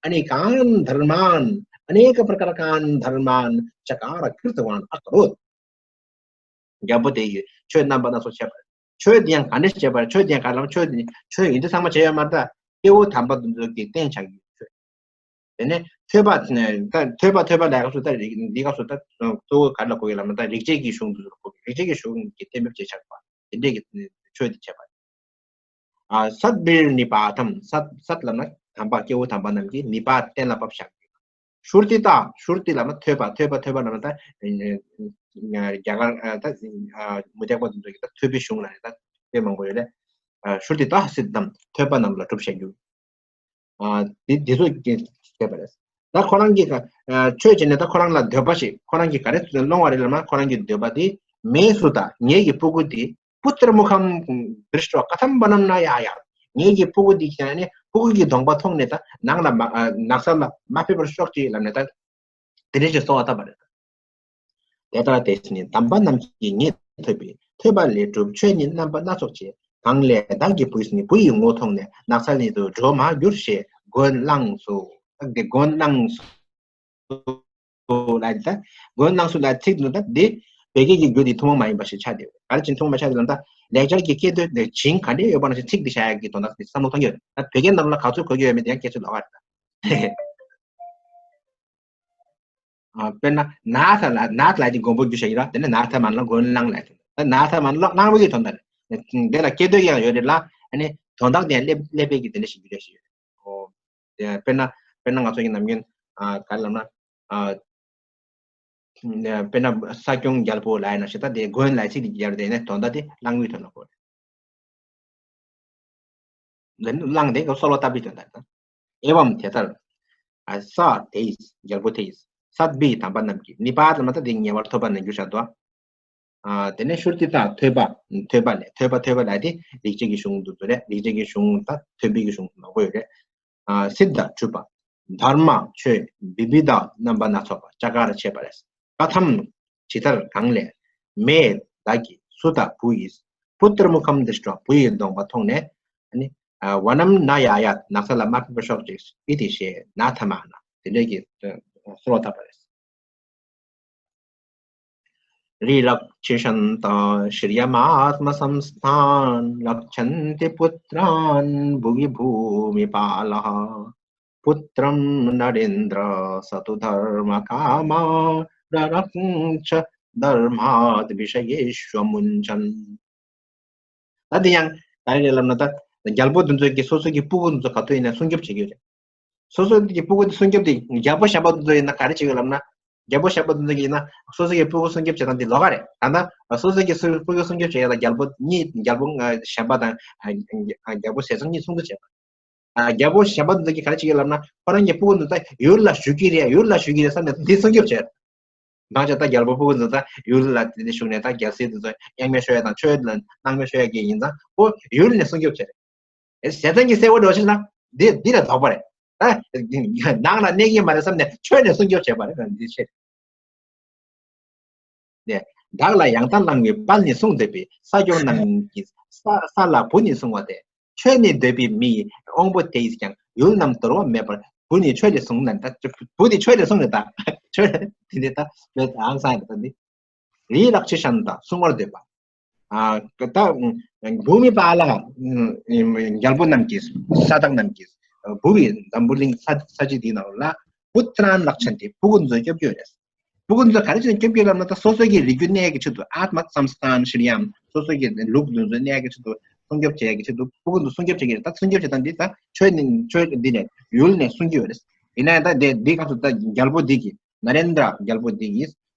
अनेकान् धर्मान् अनेकप्रकारकान् धर्मान् चकार कृतवान् अकरोत् རྒྱལ་པོ་དེ་ཡིས་ཆོས་རྣམ་པ་སྣ་ཚོགས་བྱས་པ་རེད། ཆོས་དེ་ཡང་ག་འདྲ་བྱས་པ་རེད། ཆོས་དེ་ཡང་ག་ལ་ཆོས་དེ་ཆོས་ཡིན་དུས་ཚང་མ་བྱས་ཡོད་མ་རེད། ད་སྐྱེ་བོ་དམ་པ་དེ་ཚོ་གི་བསྟན་བྱ་གི་ཆོས། དེ་ནས་ཐོས་པ། ད་ཐོས་པ་ཐོས་པ་ལ་སྐབས་སུ་ད་རིག་འདི་སྐབས་སུ་ད་གཙོ་བོ་ག་ལ་གོ་གི་ལབ་ན། ད་རིག་བྱེད་ཀྱི་གཞུང་དེ་ཚོ་ལ་གོ་གི། རིག་བྱེད་ཀྱི་གཞུང་གི་གཏན་འབེབས་བྱས་བྱ་བ་དེ་འདྲས་ཀྱི་ཆོས་དེ་བྱས་པ་རེད། ཨ། सद्भिर्निपातं། सद्། सद्་ལབ་ན་དམ་པ། སྐྱེ་བོ་དམ་པ་རྣམས་ཀྱིས། ནི་པ་གཏན་ལ་ཕབ་བཞག་པ། ཤྲུ་ཏི་ཏ། ཤྲུ་ཏི་ལབ་ན་ཐོས་པ། ཐོས་པ་ཐོས་པ་ལབ་ན་ད་རྒྱ་གར་ད་མུ་སྟེགས་པ་དེ་ཚོ་གིས་ད་ཐོས་པའི་གཞུང་ལབ་ནས་ད་དཔེ་མང་པོ་ཡོད་རེད། ཤྲུ་ཏི་ཏ་སིདྡྷམ། ཐོས་པ་རྣམས་ལ་གྲུབ་བྱ་རྒྱུ། ཨ། དེ་དེ་ཚོ་བྱས་པ་རེད། ད་ཁོ་རང་གིས་ཆོས་བྱས་ནས་ད་ཁོ་རང་ལ་འདོད་པ་ཞིག་ཁོ་རང་གིས་ག་རེ་སློང་བ་རེད་ལབ་ན། ཁོ་རང་གི་འདོད་པ་དེ། मे सुतः ངེད་ཀྱི་སྤུ་གུ་དེ། पुत्रमुखं दृष्ट्वा कथं वनं न यायात् ངེད་ཀྱི་སྤུ་གུ་འདི་ཁྱེད་ནས་སྤུ་གུ་གི་གདོང་པ་མཐོང་ནས་ད་ནང་ལ་མ། ནགས་ཚལ་ལ་མ་ཕེབས་པར་ཤོག་ཅིག་ལབ་ནས་ད་དེ་འདྲ་ཞིག་གསོལ་བ་བཏབ་པ་རེད། དེ་ལྟར་དེས་ནི་དམ་པ་རྣམས་ཀྱིས་ངེས་ཐོས་པའི། ཐོས་པ་ལས་གྲུབ་ཆོས་ཉིད་རྣམ་པ་སྣ་ཚོགས་ཀྱི། གང་ལས་བདག་གི་བུས་ནི། བུ་ཡི་ངོ་མཐོང་ནས། ནགས་ཚལ་ཉིད་དུ་འགྲོ་མ་གྱུར་ཞེས་མགོ་བསླངས་སོ། ད་དེ་མགོ་བསླངས་སོ། ལ་ད་མགོན་གནང་ཚུལ་ལ་ཚིག་འདི་ད་འདི་བོད་སྐད་ཀྱི་རྒྱུད་འདི་ཐུན་མོང་མ་ཡིན་པ་ཞིག་ཆགས་བསྡད་ཡོད། ག་རེ་བྱས་ནས་ཐུན་མོང་མ་ཆགས་བསྡད་ལབ་ན། ད་ལེགས་སྦྱར་གྱི་སྐད་དོད་དེ་བྱིངས་ག་འདྲས་ཡོད་པ་ནང་བཞིན་ཚིག་འདི་བཞག་ཡག་གི་དོན་དག་འདི་བསམ་བློ་གཏོང་གི་ཡོད། ད་བོད་སྐད་ནང་ལ་ག་ཚོད་གོ་གི་ཡོད་མེད་དེ་ཡང་སྐད་ཆ་ལོགས་ཀ་རེད་ད། ཨ། དཔེར་ན་ན་ཐ་ལ་ན་ཐ་ལ་གི་མགོན་པོ་རྒྱུ་བྱ་ཡིན་ར། དེ་ནས་ན་ཐ་མ་ལ་མགོན་གནང་ལ་ཡོད། ད་ན་ཐ་མ་ལ་གནང་བའི་གི་དོན་དག་རེད། དེ་ལ་སྐད་དོད་ཀྱང་ཡོད་རེད་ལ། ཨ་ནི་དོན་དག་དེ་ཡང་སླེབས་སླེབས་པའི་གི་དེ་འདྲ་ཞིག་རྒྱུ་འབྲས་ཤིག་ཡོད་རེད། ཨོ། དེ་དཔེར་ན་དཔེར་ན་ང་ཚོ་གི་ནམ་རྒྱུན། ཨ། ག་རེ་ལབ་ན། ཨ། དཔེར་ན་ས་སྐྱོང་རྒྱལ་པོ་ལ་ཡིན་ན་ཞེ་ད་དེ་མགོན་ལ་ཚིག་དེ་སྦྱར་དེ་ནས་དོན་དག་དེ་གླེང་བའི་དོན་ལ་གོ་རེད། གླེང་དེ་ག་གསོལ་བ་བཏབ་པའི་དོན་དག་རེད། ཨེ་བམ་དེ་ལྟར། ཨ། ས་དེ་ཡིས་རྒྱལ་པོ་དེ་ཡིས་སཱཏ་བྷི་དམ་པ་རྣམས་ཀྱིས། ནི་པཱ་ཏ་ལ་མ་ད་དེ་ཉེ་བར་ཐོབ་པ་ནས་རྒྱུ་བྱ་དོ། ཨ། དེ་ནས་ཤྲུ་ཏི་ཏ་ཐོས་པ། ཐོས་པ་ལས། ཐོས་པ་ཐོས་པ་ལས་དེ་རིག་བྱེད་ཀྱི་གཞུང་དུ་རེད། རིག་བྱེད་ཀྱི་གཞུང་དང་ཐོས་པའི་གི་གཞུང་མང་པོ་ཡོད་རེད། ཨ། སིདྡྷ་གྲུབ་པ། དྷརྨ་ཆོས་བི་བི་དྷ་རྣམ་པ་སྣ་ཚོགས་པ་ཅ་གར་བྱེད་པ་རེད། ཀ་ཐམ་ཇི་ལྟར་གང་ལས། མེ་བདག་གིས་སུ་ཏ་བུ་ཡིས། པུ་ཏྲ་མུ་ཁམ་དྲིཥྚ་བུ་ཡི་གདོང་པ་མཐོང་ནས། ཨ་ནི། ཨ། ཝ་ནམ་ན་ཡ་ཡ། ནགས་ཚལ་ལ་མ་ཕེབས་པར་ཤོག་ཅིག། ཨི་ཏི་ཞེས་ན་ཐ་མ་ན། དེ་འདྲའི་གི་གསོལ་བ་བཏབ་པ་རེད། རི་རཀྵི་ཤཱན་ཏ་ཤྲི་ཡམ་ཨཏྨ་སཾ་སྠཱན། རཀྵན་ཏི་པུ་ཏྲཱན་བྷུ་བི་བྷུ་མི་པཱ་ལ། པུ་ཏྲམ་ན་རེནྡྲ་ས་ཏུ་དྷརྨ་ཀཱ་མ། ར་རཀྵ་དྷརྨ་ཏ་བི་ཤ་ཡེ་ཤུ་མུཉྜན། ད་འདི་ཡང་ག་རེ་རེད་ལབ་ན། ད་རྒྱལ་པོ་འདི་ཚོ་གི་སོ་སོ་གི་སྤུ་གུ་འདི་ཚོ་ག་ཚོད་ཡིན་ན་སྲུང་སྐྱོབ་བྱེད་ཀྱི་ཡོད་རེད། སོ་སོ་གི་སྤུ་གུ་འདི་སྲུང་སྐྱོབ་དེ་རྒྱལ་པོ་གཞན་པ་འདི་ཚོ་ཡིན་ན་ག་རེ་བྱེད་ཀྱི་ཡོད་ལབ་ན། རྒྱལ་པོ་གཞན་པ་འདི་ཚོ་གི་ཡིན་ན་སོ་སོ་གི་སྤུ་གུ་སྲུང་སྐྱོབ་བྱེད་སྟངས་འདི་ལོགས་ཀ་རེད། ད་ལྟ་སོ་སོ་གི་སྤུ་གུ་སྲུང་སྐྱོབ་བྱེད་ཡ་ལ་རྒྱལ་པོ་གཉིས། རྒྱལ་པོ་གཞན་པ་དང་རྒྱལ་པོ་ཟས་གཙང་གཉིས་སྲུང་སྐྱོབ་བྱེད་པ། ཨ། རྒྱལ་པོ་གཞན་པ་འདི་ཚོ་གིས་ག་རེ་བྱེད་ཀྱི་ལབ་ན། ཁོ་རང་གི་སྤུ་གུ་འདི་ཚོ་ཡུལ་ལ་བཞུད་ཀྱི་རེད། ཡུལ་ལ་བཞུད་ཀྱི་རེད་བསམ་ནས་འདི་སྲུང་སྐྱོབ་བྱེད། མང་ཆེ་ད་རྒྱལ་པོ་སྤུ་གུ་འདི་ཚོ་ཡུལ་ལ་དེ་འདྲ་བཞུགས་ནས། ད་རྒྱལ་སྲིད་འདི་ཚོ་གཡང་མེད་ཤོར་ཡ་དང་ཆོས་ལ་སྣང་མེད་ཤོར་ཡ་གི་ཡིན་ཙང་། ཁོ་ཡུལ་ནས་སྲུང་སྐྱོབ་བྱེད་རེད། ཨེ། ཟས་གཙང་གི་སྲས་པོ་འདྲ་བོ་ཞིག་ན་འདི་འདི་ལས་ལྡོག་པ་རེད། ཨ། ནང་ལ་གནས་ཀྱི་མ་རེད་བསམ་ནས་ཆོས་ནས་སྲུང་སྐྱོབ་བྱེད་པ་རེད། འདི་ཆེ། ནས། བདག་ལ་ཡང་དག་བླང་བའི་དཔལ་ནི་གསུངས་བསྡད་པས། ས་སྐྱོང་རྣམས་ཀྱིས་ས་ས་ལ་བུ་ནི་བསྲུང་བ་སྟེ། ཆོས་ནི་འདོད་པའི་མི་ཡི་དབང་པོ་དེ་ཡིས་ཀྱང་། ཡུལ་རྣམས་དོར་བ་མེད་པར་བུ་ནི་ཆོས་ལས་བསྲུང་ན། ད་བུ་ནི་ཆོས་ལས་བསྲུང་ནས། ད་ཆོས་དེ་འདི་ད་བོད་ཨང་སང་རེད། ད་འདི་རི་རཀྵི་ཤཱན་ཏ་བསྲུང་བར་འདོད་པ། ཨ། ད་བྷུ་མི་པཱ་ལ་རྒྱལ་པོ་རྣམས་ཀྱིས། ས་བདག་རྣམས་ཀྱིས་བྷུ་བི་འཛམ་བུ་གླིང་ས་ས་གཞི་འདིའི་ནང་ལ་པུ་ཏྲཱན་རཀྵན་ཏི་སྤུ་གུ་འདི་ཚོ་སྐྱོབ་ཀྱི་ཡོད་རེད། སྤུ་གུ་འདི་ཚོ་ག་རེ་བྱས་ནས་སྐྱོབ་ཀྱི་ཡོད་ལབ་ན། ད་སོ་སོ་གི་རིགས་རྒྱུད་གནས་ཀྱི་ཆེད་དུ། ཨཏྨ་སཾ་སྟཱན་ཤྲི་ཡམ། སོ་སོ་གི་ལུག་འདི་ཚོ་གནས་ཀྱི་ཆེད་དུ་སྲུང་སྐྱོབ་བྱེད་ཀྱི་ཆེད་དུ་སྤུ་གུ་འདི་ཚོ་སྲུང་སྐྱོབ་བྱེད་ཀྱི་རེད། ད་སྲུང་སྐྱོབ་བྱེད་སྟངས་འདི་ད་ཆོས་ནི་ཆོས་འདི་ནས་ཡུལ་ནས་སྲུང་གི་ཡོད་རེད། ཡིན་ན་ཡང་ད་འདི་འདི་སྐབས་སུ་ད་རྒྱལ་པོ་འདི་གིས། ན་རེན་དྲ་རྒྱལ་པོ་འདི་གིས།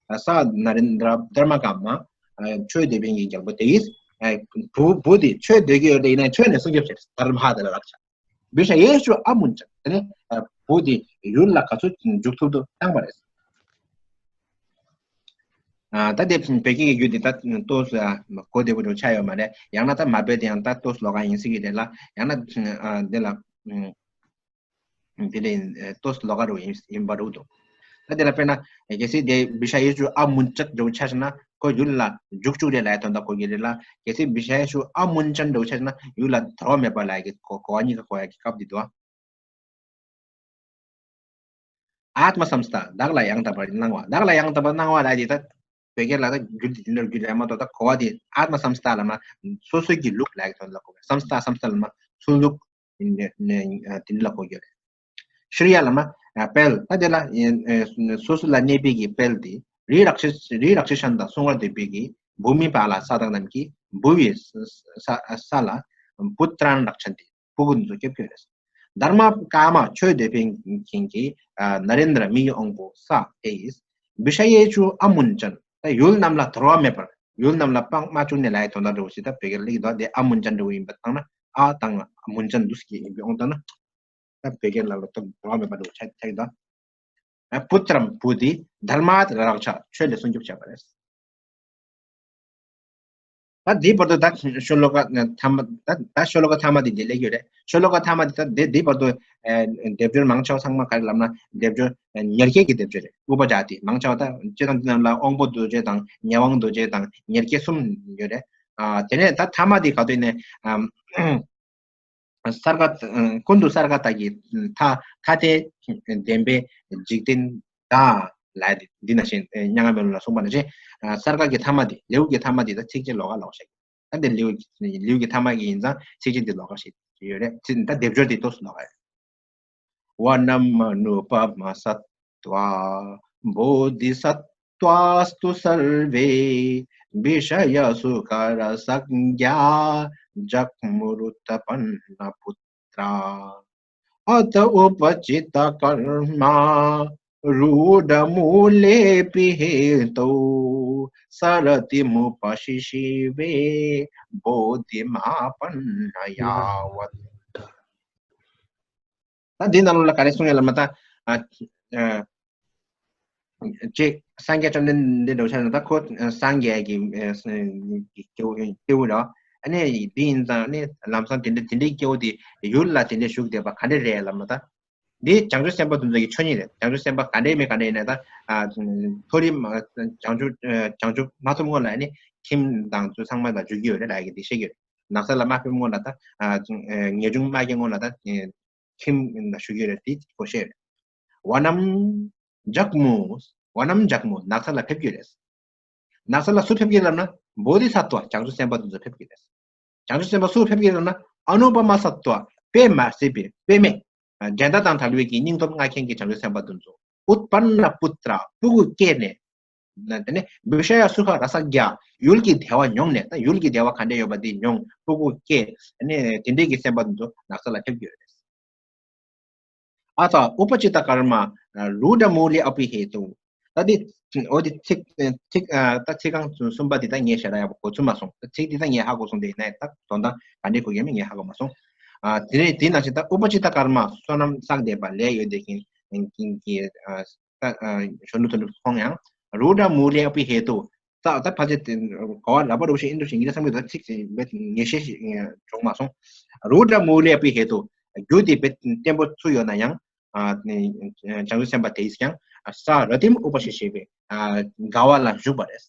ས་ན་རེན་དྲ་དྷརྨ་ཀ་མ། ཆོས་འདོད་པའི་གི་རྒྱལ་པོ་དེ་ཡིས། བུ་བུ་དེ་ཆོས་འདོད་ཀྱི་ཡོད་དེ། ཡིན་ན་ཡང་ཆོས་ནས་སྲུང་སྐྱོབ་བྱེད། དྷརྨ་དེ་ལ་རཀྵ། བི་ཤ་ཡེ་ཤུ་ཨ་མུཉྜན། དེ་ནས་བུ་དེ་ཡུལ་ལ་ག་ཚོད་འཇུག་ཐུབ་ཐུབ་བཏང་བ་རེད། ཨ། ད་དེ་བོད་སྐད་ཀྱི་རྒྱུད་འདི་ད་ཏོག་ཙམ་གོ་བདེ་པོ་འདྲ་ཆགས་ཡོད་མ་རེད། ཡང་ན་ད་མ་བོད་དེ་ཡང་ད་ཏོག་ཙམ་ལོགས་ཀ་ཡིན་སྲིད་ཀྱི་རེད་ལ། ཡང་ན་འདི་ལ། དེ་ལས་ཏོག་ཙམ་ལོགས་ཀ་རུ་ཡིན་ཡིན་པ་རུ་འདུག། ད་དེ་ལ་དཔེར་ན་གལ་སྲིད་དེ་བི་ཤ་ཡེ་ཤུ་ཨ་མུཉྜན་འདྲ་བོ་ཆ་བཞག་ན། ཁོ་ཡུལ་ལ་འཇུག་བཅུག་རེད་ལབ་ཡ་དོན་དག་གོ་གི་རེད་ལ། གལ་སྲིད་བི་ཤ་ཡེ་ཤུ་ཨ་མུཉྜན་འདྲ་བོ་ཆ་བཞག་ན་ཡུལ་ལ་དོར་བ་མེད་པ་ལབ་ཡ་གི་གོ་གོ་བ་གཉིས་ཀ་གོ་ཡ་གི་སྐབས་འདི་འདུག། ཨཏྨ་སཾ་སྟཱ། བདག་ལ་ཡང་དག་པར་གནང་བ། བདག་ལ་ཡང་དག་པར་གནང་བ་ལབ་ཡ་དེ་ད་བོད་སྐད་ལ་ད་རྒྱུད་འདི་འདི་འདྲ་རྒྱུད་རེད་མ་གཏོགས། ད་གོ་བ་དེ་ཨཏྨ་སཾ་སྟཱ་ལབ་ན་སོ་སོ་གི་ལུགས་ལབ་ཡ་གི་དོན་ལ་གོ་བས། སཾ་སྟཱ་སཾ་སྟཱ་ལབ་ན་ཚུལ་ལུགས། དེ་འདྲ་ལ་གོ་རྒྱུ་རེད། ཤྲི་ཡ་ལབ་ན་དཔལ། ད་དེ་ལ་སོ་སོ་ལ་གནས་པའི་གི་དཔལ་དེ། རི་རཀྵི་རི་རཀྵི་ཤཱན་ཏ་བསྲུང་བར་འདོད་པའི་གི་བྷུ་མི་པཱ་ལ་ས་བདག་རྣམས་ཀྱིས་བྷུ་བི་ས་ས་ལ་པུ་ཏྲཱན་རཀྵན་ཏི་སྤུ་གུ་འདི་ཚོ་སྐྱོབ་ཀྱི་ཡོད་རེད། དྷརྨ་ཀ་མ་ཆོས་འདོད་པའི་མཁན་གྱི་ན་རེན་དྲ་མི་ཡི་དབང་པོ་ས་དེ་ཡིས། བི་ཤ་ཡེ་ཤུ་ཨ་མུཉྜན། ད་ཡུལ་རྣམས་ལ་དོར་བ་མེད་པར། ཡུལ་རྣམས་ལ་སྤང་མ་བཅུག་ནས་ལབ་ཡ་དོན་དག་འདྲ་བོ་ཞིག་ད་བོད་སྐད་ལ་སླེབས་ཀྱི་འདུག། དེ་ཨ་མུཉྜན་འདྲ་བོ་ཡིན་པ་བཏང་ན། ཨ་དང་མུཉྜན་འདུ་ཞིག་ཡིན་པའི་དབང་བཏང་ན། ད་བོད་སྐད་ལ་ལ་ད་དོར་བ་མེད་པ་འདྲ་བོ་ཆགས་ཆགས་ཀྱི་འདུག། པུ་ཏྲམ་བུ་དེ་དྷརྨ་རཀྵ། ཆོས་ལས་སྲུང་སྐྱོབ་བྱས་པ་རེད། ད་འདིའི་བར་དུ་ད་ཤོ་ལོ་ཀ་ཐ་མ། ད་ད་ཤོ་ལོ་ཀ་ཐ་མ་དེ་འདི་སླེབས་ཀྱི་ཡོད་རེད། ཤོ་ལོ་ཀ་ཐ་མ་དེ་ད་འདི་འདིའི་བར་དུ་ཨ་སྡེབ་སྦྱོར་མང་ཆེ་བ་ཚང་མ་ག་རེ་ལབ་ན། སྡེབ་སྦྱོར་ཉེར་བརྒྱད་ཀྱི་སྡེབ་སྦྱོར་རེད། ཨུ་པ་ཛཱ་ཏི་མང་ཆེ་བ། ད་སྤྱིར་བཏང་འདི་རྣམས་ལ་དབང་པོ་རྡོ་རྗེ་དང་ཉེ་དབང་རྡོ་རྗེ་དང་ཉེར་བརྒྱད་གསུམ་ཡོད་རེད། ཨ་དེ་ནས་ད་ཐ་མ་དེ་ག་དུས་ནས་ཨ་སརྒ་ཀུན་ཏུ་སརྒ་ཏ་གི་ཐ་ཐ་དད་བདེན་པའི་འཇིག་རྟེན་དང་ ལབ་ཡ་དེ་འདི་ནང་བཞིན་ཨེ་མྱ་ངན་མེད་ལ་གསུངས་པ་ནང་བཞིན། ཨ་གསར་བཀའ་གི་ཐ་མ་དེ་ལེའུ་གི་ཐ་མ་དེ་ད་ཚིགས་བཅད་ལོགས་ཀ་ལོགས་ཤིག་ད་དེ་ལེའུ་ལེའུ་གི་ཐ་མ་གི་ཡིན་ཙང་ཚིགས་བཅད་དེ་ལོགས་ཀ་ཞིག་ཡོད་རེད། ཚིག་ད་སྡེབ་སྦྱོར་དེ་ཏོག་ཙམ་ལོགས་ཀ་རེད། वनमनुपमसत्त्वा बोधिसत्त्वास्तु सर्वे विषयसुखरसज्ञा जग्मुरुत्पन्नपुत्रा। अथ उपचितकर्मा रूढमूलेऽपि हेतौ सरतिमुपशिशिवे बोधिमापन्न यावत्। ད་འདི་ནང་ལོགས་ལ་ག་རེ་གསུང་ཡ་ལ་མ་ད། ཨ་ཨ་ཅེ་སངས་རྒྱས་བཅོམ་ལྡན་འདས་འདྲ་བོ་ཆ་ན་ད་ཁོ་སངས་རྒྱས་ཀྱི་ཨ་སྐྱེ་བོ་སྐྱེ་བོ་ར། ཨ་ནི་འདི་ཡིན་ཙང་ནི་ལམ་སང་དེ་འདྲ་དེ་འདྲའི་སྐྱེ་བོ་དེ་ཡུལ་ལ་དེ་འདྲ་བཞུགས་བསྡད་པ་ག་འདྲ་རེད་ལ་མ་ད། འདི་བྱང་ཆུབ་སེམས་དཔའ་དེ་ཚོ་གི་ཆོས་ཉིད་རེད། བྱང་ཆུབ་སེམས་དཔའ་ག་འདྲ་མི་ག་འདྲ་ཡིན་ན་ད། ཨ་མཐོ་རིམ་ཨ་བྱང་ཆུབ་ཨ་བྱང་ཆུབ་མ་ཐོབ་སྔོན་ལ་ནི་ཁྱིམ་དང་ཚུལ་ཚང་མ་ལ་འཇུག་གི་ཡོད་རེད་ལ་ཡ་གི་འདི་བཤད་ཀྱི་ཡོད་རེད། ནགས་ཚལ་ལ་མ་ཕེབས་སྔོན་ལ་ད། ཨ་ངེས་འབྱུང་མ་སྐྱེས་སྔོན་ལ་ད། ཁྱིམ་ལ་བཞུགས་ཡོད་རེད། དེ་ཁོ་བཤད་རེད། वनं जग्मु वनं जग्मु ནགས་ཚལ་ལ་ཕེབས་ཀྱི་རེད། ནགས་ཚལ་ལ་སུ་ཕེབས་ཀྱི་རེད་ལབ་ན་बोधिसत्त्व བྱང་ཆུབ་སེམས་དཔའ་དེ་ཚོ་ཕེབས་ཀྱི་རེད། བྱང་ཆུབ་སེམས་དཔའ་སུ་ཕེབས་ཀྱི་རེད་ལབ་ན་अनुपमसत्त्व དཔེ་མ་སྲིད་པའི་དཔེ་མེད། འགྲན་ཟླ་དང་བྲལ་བའི་གི་སྙིང་སྟོབས་མངའ་མཁན་གྱི་བྱང་ཆུབ་སེམས་དཔའ་དེ་ཚོ། उत्पन्नपुत्रा སྤུ་གུ་སྐྱེས་ནས། དེ་ནས་विषयसुखरसज्ञा ཡུལ་གྱི་བདེ་བ་མྱོང་ནས་ད་ཡུལ་གྱི་བདེ་བ་ག་འདྲ་ཡོད་པ་དེ་མྱོང་སྤུ་གུ་སྐྱེས་ནས་དེ་འདྲའི་གི་སེམས་དཔའ་དེ་ཚོ་ནགས་ཚལ་ལ་ཕེབས་ཀྱི་ཡོད་རེད། अथ उपचितकर्मा रूढमूले अपि हेतु ད་དེ་འོ་དེ་ཚིག་ཚིག་ད་ཚིག་རྐང་གསུམ་པ་དེ་ད་ངས་ཞེ་དྲག་ཡག་པོ་གོ་ཚུལ་མ་སོང་། ད་ཚིག་དེ་ད་ངས་ཧ་གོ་སོང་། དེ་ཡིན་ན་ད་དོན་དག་ག་འདྲའི་གོ་ཡོད་མེད་ངས་ཧ་གོ་མ་སོང་། དེ་ནས་དེ་ནང་བཞིན་ད་उपचितकर्मा བསོད་ནམས་བསགས་བསྡད་པ་ལས་ཡོད་བསྡད་མཁན་གྱི་ད་གཞོན་ནུ་དེ་འདྲ་མཐོང་ཡང་། रूढमूले अपि हेतु ད་ད་ཕལ་ཆེར་དེ་ག་བ་ལབ་པ་རུ་ཞིག་ཨིན་འགྲོ་ཞིག་ངེད་ཚང་མས་ད་ཚིག་ཅིག་མེད་ངེས་ཤེས་ཤིག་བྱུང་མ་སོང་། रूढमूले अपि हेतु རྒྱུ་དེ་བེད་བརྟན་པོ་ཚུགས་ཡོད་ན་ཡང་། བྱང་ཆུབ་སེམས་དཔའ་དེས་ཀྱང་ས་ར་ཏིམ་ཨུ་པ་ཤི་ཤེ་བེ་དགའ་བ་ལ་བཞུགས་པ་རེད།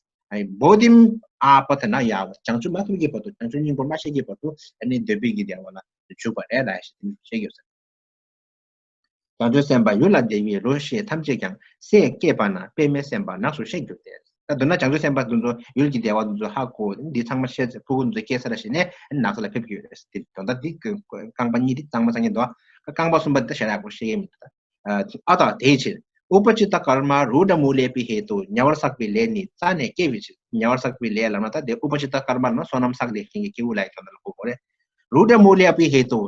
བོ་དིམ་ཨ་པ་ཐ་ན་ཡ་བ་བྱང་ཆུབ་མ་ཐོབ་ཀྱི་བར་དུ་བྱང་ཆུབ་སྙིང་པོར་མ་ཤེས་ཀྱི་བར་དུ་ཨ་ནི་འདོད་པའི་གི་བདེ་བ་ལ་བཞུགས་པ་རེད་ལ་ཞེས་དེ་འདྲ་བཤད་ཡོད་ཟེར། བྱང་ཆུབ་སེམས་དཔའ་ཡུལ་ལ་བདེ་བའི་རོ་ཞེས་ཐམས་ཅད་ཀྱང་སྲས་སྐྱེས་པ་ན་དཔེ་མེད་སེམས་དཔའ་ནགས་སུ་གཤེགས་གྱུར་ཏེ། ད་མདོར་ན་བྱང་ཆུབ་སེམས་དཔའ་འདི་ཚོ་ཡུལ་གྱི་བདེ་བ་འདི་ཚོ་ཧ་གོ་འདི་ཚང་མ་ཤེས་ཚེ་ཕྲུ་གུ་འདི་ཚོ་སྐྱེས་ཚར་ཞེས་ནས་ནགས་ཚལ་ལ་ཕེབས་ཀྱི་ཡོད་རེད། དེ་དོན་དག་འདི་རྐང་པ་གཉིས་འདི་གཙང་མ་གཙང་གཉིས་འདུག་རྐང་པ་གསུམ་པ་འདི་ད་ཞེ་དྲག་པོ་ཤེས་ཀྱི་མི་འདུག་ཨ་ཏ་དེའི་ཕྱིར། ཨུ་པ་ཅི་ཏ་ཀརྨ་རུ་ཌ་མུ་ལེ་པི་ཧེ་ཏུ། ཉེ་བར་བསགས་པའི་ལས་ནི་རྩ་ནས་སྐྱེ་བའི་ཕྱིར། ཉེ་བར་བསགས་པའི་ལས་ལབ་ན་ད་དེ་ཨུ་པ་ཅི་ཏ་ཀརྨ་ལབ་ན་བསོད་ནམས་བསགས་ཏེ་ཁྱེད་ཀྱི་སྐྱེ་བོ་ལ་ཡི་དོན་དག་ལ་གོ་དགོས་རེད། རུ་ཌ་མུ་ལེ་པི་ཧེ་ཏུ།